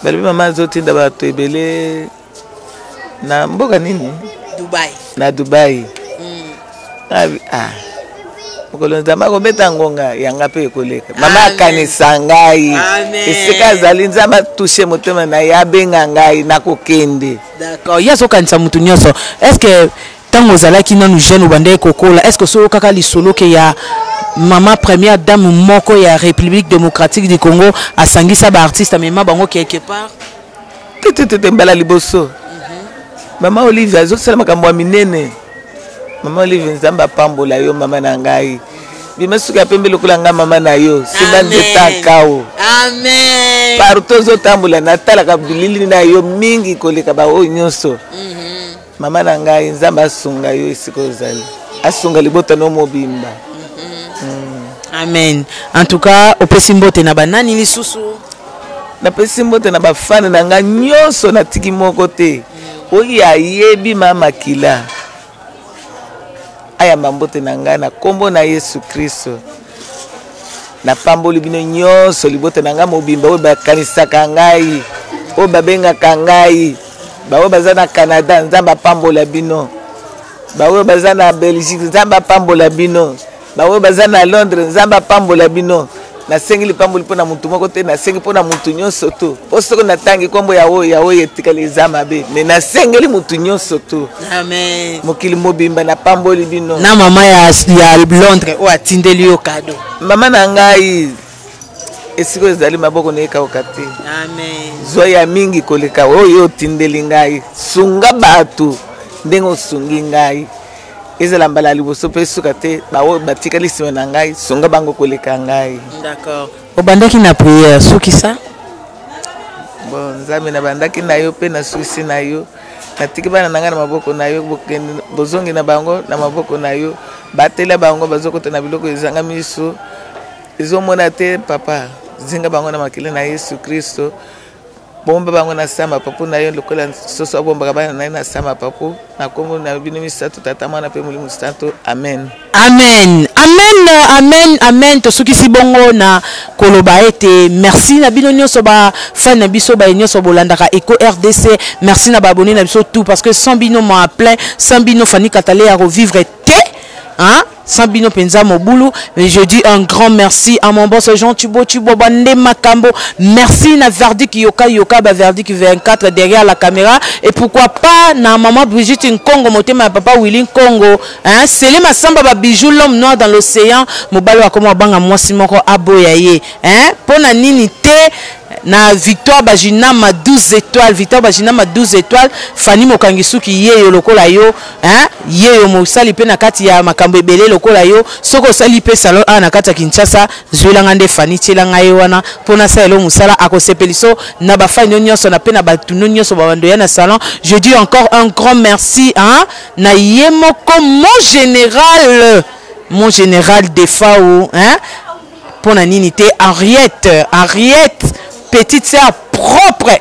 Speaker 1: balobi mama azotinda bato ebele na mboka nini?
Speaker 7: Dubai.
Speaker 1: Na Dubai. Ah, mokolo Nzambe akobeta ngonga yanga mpe ekoleka. Mama akanisa ngai esika azali, Nzambe atushe motema na ye, abenga ngai, nakokende.
Speaker 7: D'accord, ye azokanisa motu nyonso. Est ce que ntango ozalaki nanu jeune, obandaki kokola, est ce que soki okaka lisolo ke ya mama première dame moko ya République démocratique du Congo asangisa baartiste, amema bango quelque part?
Speaker 1: Te, te, te, te, mbala liboso. Mama Olive azosala makambo ya minene. Mama Olive, Nzambe apambola yo. Mama na ngai, bima suki ya pembe lokola ngai mama na yo, simba nzeta akao.
Speaker 7: Amen.
Speaker 1: Partout ozotambola, natalaka bilili na yo mingi koleka baoyo nyonso. Mama na ngai, Nzambe asunga yo esika ozali, asunga libota no mobimba.
Speaker 7: Amen. En tout cas, opesi mbote na banani lisusu?
Speaker 1: Napesi mbote na bafane na ngai nyonso, natiki moko te. Oyo ayebi mama Makila ayamba mbote na ngai na nkombo na Yesu Kristo. Napamboli bino nyonso, libota na ngai mobimba, oyo bakanisaka ngai, oyo babengaka ngai, baoyo baza na Canada, Nzambe apambola bino. Baoyo baza na Belgique, Nzambe apambola bino. Baoyo baza na Londres, Nzambe apambola bino. Nasengi lipamboli mpo na motu moko te, nasengi mpo na motu nyonso tu, mpo soki natangi nkombo ya oyo ya oyo etikali eza mabe, me nasengeli motu nyonso tu.
Speaker 7: Amen.
Speaker 1: Mokili mobimba, napamboli bino.
Speaker 7: Na mama ya Londres oyo atindeli yo kado.
Speaker 1: Mama na ngai, esika oyo ezali, maboko na ekauka te.
Speaker 7: Amen.
Speaker 1: Zwa ya mingi koleka oyo otindeli ngai. Sunga bato ndenge osungi ngai. Ezala mbala ya liboso mpe suka te. Baoyo batikali nsima na ngai, sunga bango koleka ngai.
Speaker 7: D'accord, obandaki na prière, sukisa.
Speaker 1: Bon, Nzambe, nabandaki na yo mpe nasukisi na yo. Natiki bana na ngai na maboko na yo, bozongi na bango na maboko na yo. Batela bango, bazokota na biloko ezanga miso ezomona te. Papa, zinga bango na makila na Yesu Kristo. Bomba bango na sama papu na yo lokola soso abombaka bana na ye na sama papu. Na nkombo na bino misato, Tata, Mwana mpe Molimo Santo, amen.
Speaker 7: Amen, amen, amen, amen. Tosukisi bongo na koloba ete merci na bino nyonso, bafan na biso, baye nyonso bolandaka Eco RDC. Merci na baabonné na biso tout, parce que sans bino ma plein, sans bino Fanny Katale ya revivre te, hein? Sans bino penza mobulu. Mais je dis un grand merci à mon boss Jean Thibaut Thibaut Bande Makambo. Merci na Verdict Yoka Yoka, ba Verdict 24 derrière la caméra, et pourquoi pas na maman Brigitte Nkongo, motema ya papa Willy Nkongo, hein? Sele Masamba ba bijou, l'homme noir dans l'océan, mobalo akoma banga mwasi moko aboya ye, hein? Pona nini te na Victoire Bajinama 12 étoiles, Victoire Bajinama 12 étoiles, Fanny Mokangi suki yeyo lokola yo, hein? Yeyo mosali pe na kati ya makambo ebele lokola yo. Soki osali pe salon awa na kati ya Kinshasa, zwelanga nde Fanny, tielanga ye wana mpo nasalela yo mosala, akosepeliso na bafani no nyonso na pe na bato no nyonso babando ya na salon. Je dis encore un grand merci, hein? Na ye moko mon général, mon général Defao, hein? Mpo na nini te Henriette, Henriette petite sœur propre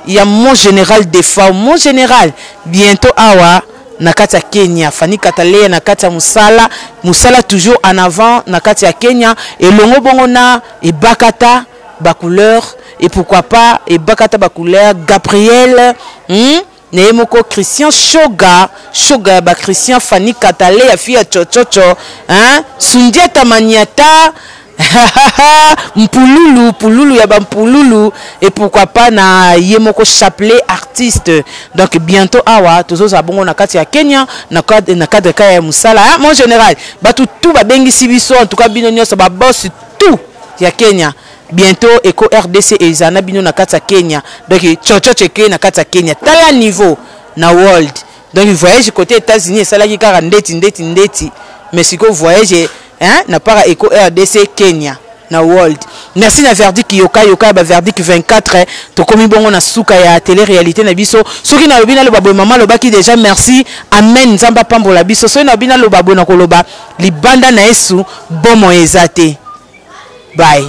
Speaker 7: ya mon général Defao. Mon général, bientôt awa na kati ya Kenya, Fanny Kataleya na kati ya mosala, mosala toujours en avant na kati ya Kenya, elongo bongo na Ebakata ba couleur, et pourquoi pas Ebakata ba couleur Gabriel, Na ye moko Christian Shoga, Shoga ya ba Christian, Fanny Kataleya fille ya Chochocho, hein? Sundiata Maniata, Mpululu, Pululu ya ba Mpululu, et pourquoi pas na ye moko chapelet artiste. Donc bientôt awa tozozala bongo na kati ya Kenya na cadre kaya ya mosala, hein? Mon général, bato tout babengisi biso, en tout cas bino nyonso ba boss tout ya Kenya. Bientôt Eco RDC eza na bino na kati ya Kenya. Donc chochocho eke na kati ya Kenya, tala niveau na world. Donc voyage côté États-Unis esalaki kaka ndeti ndeti ndeti, mais sikoyo voyage, hein, na para Eco RDC Kenya na world. Merci na Verdict Yoka Yoka ba Verdict 24. Tokomi bongo na suka ya télé-réalité na biso. Soki nalobi naloba boye, mama alobaki déjà merci, amen, Nzambe apambola biso. Soki nalobi naloba boye, nakoloba libanda na Yesu bomo eza te. Bye.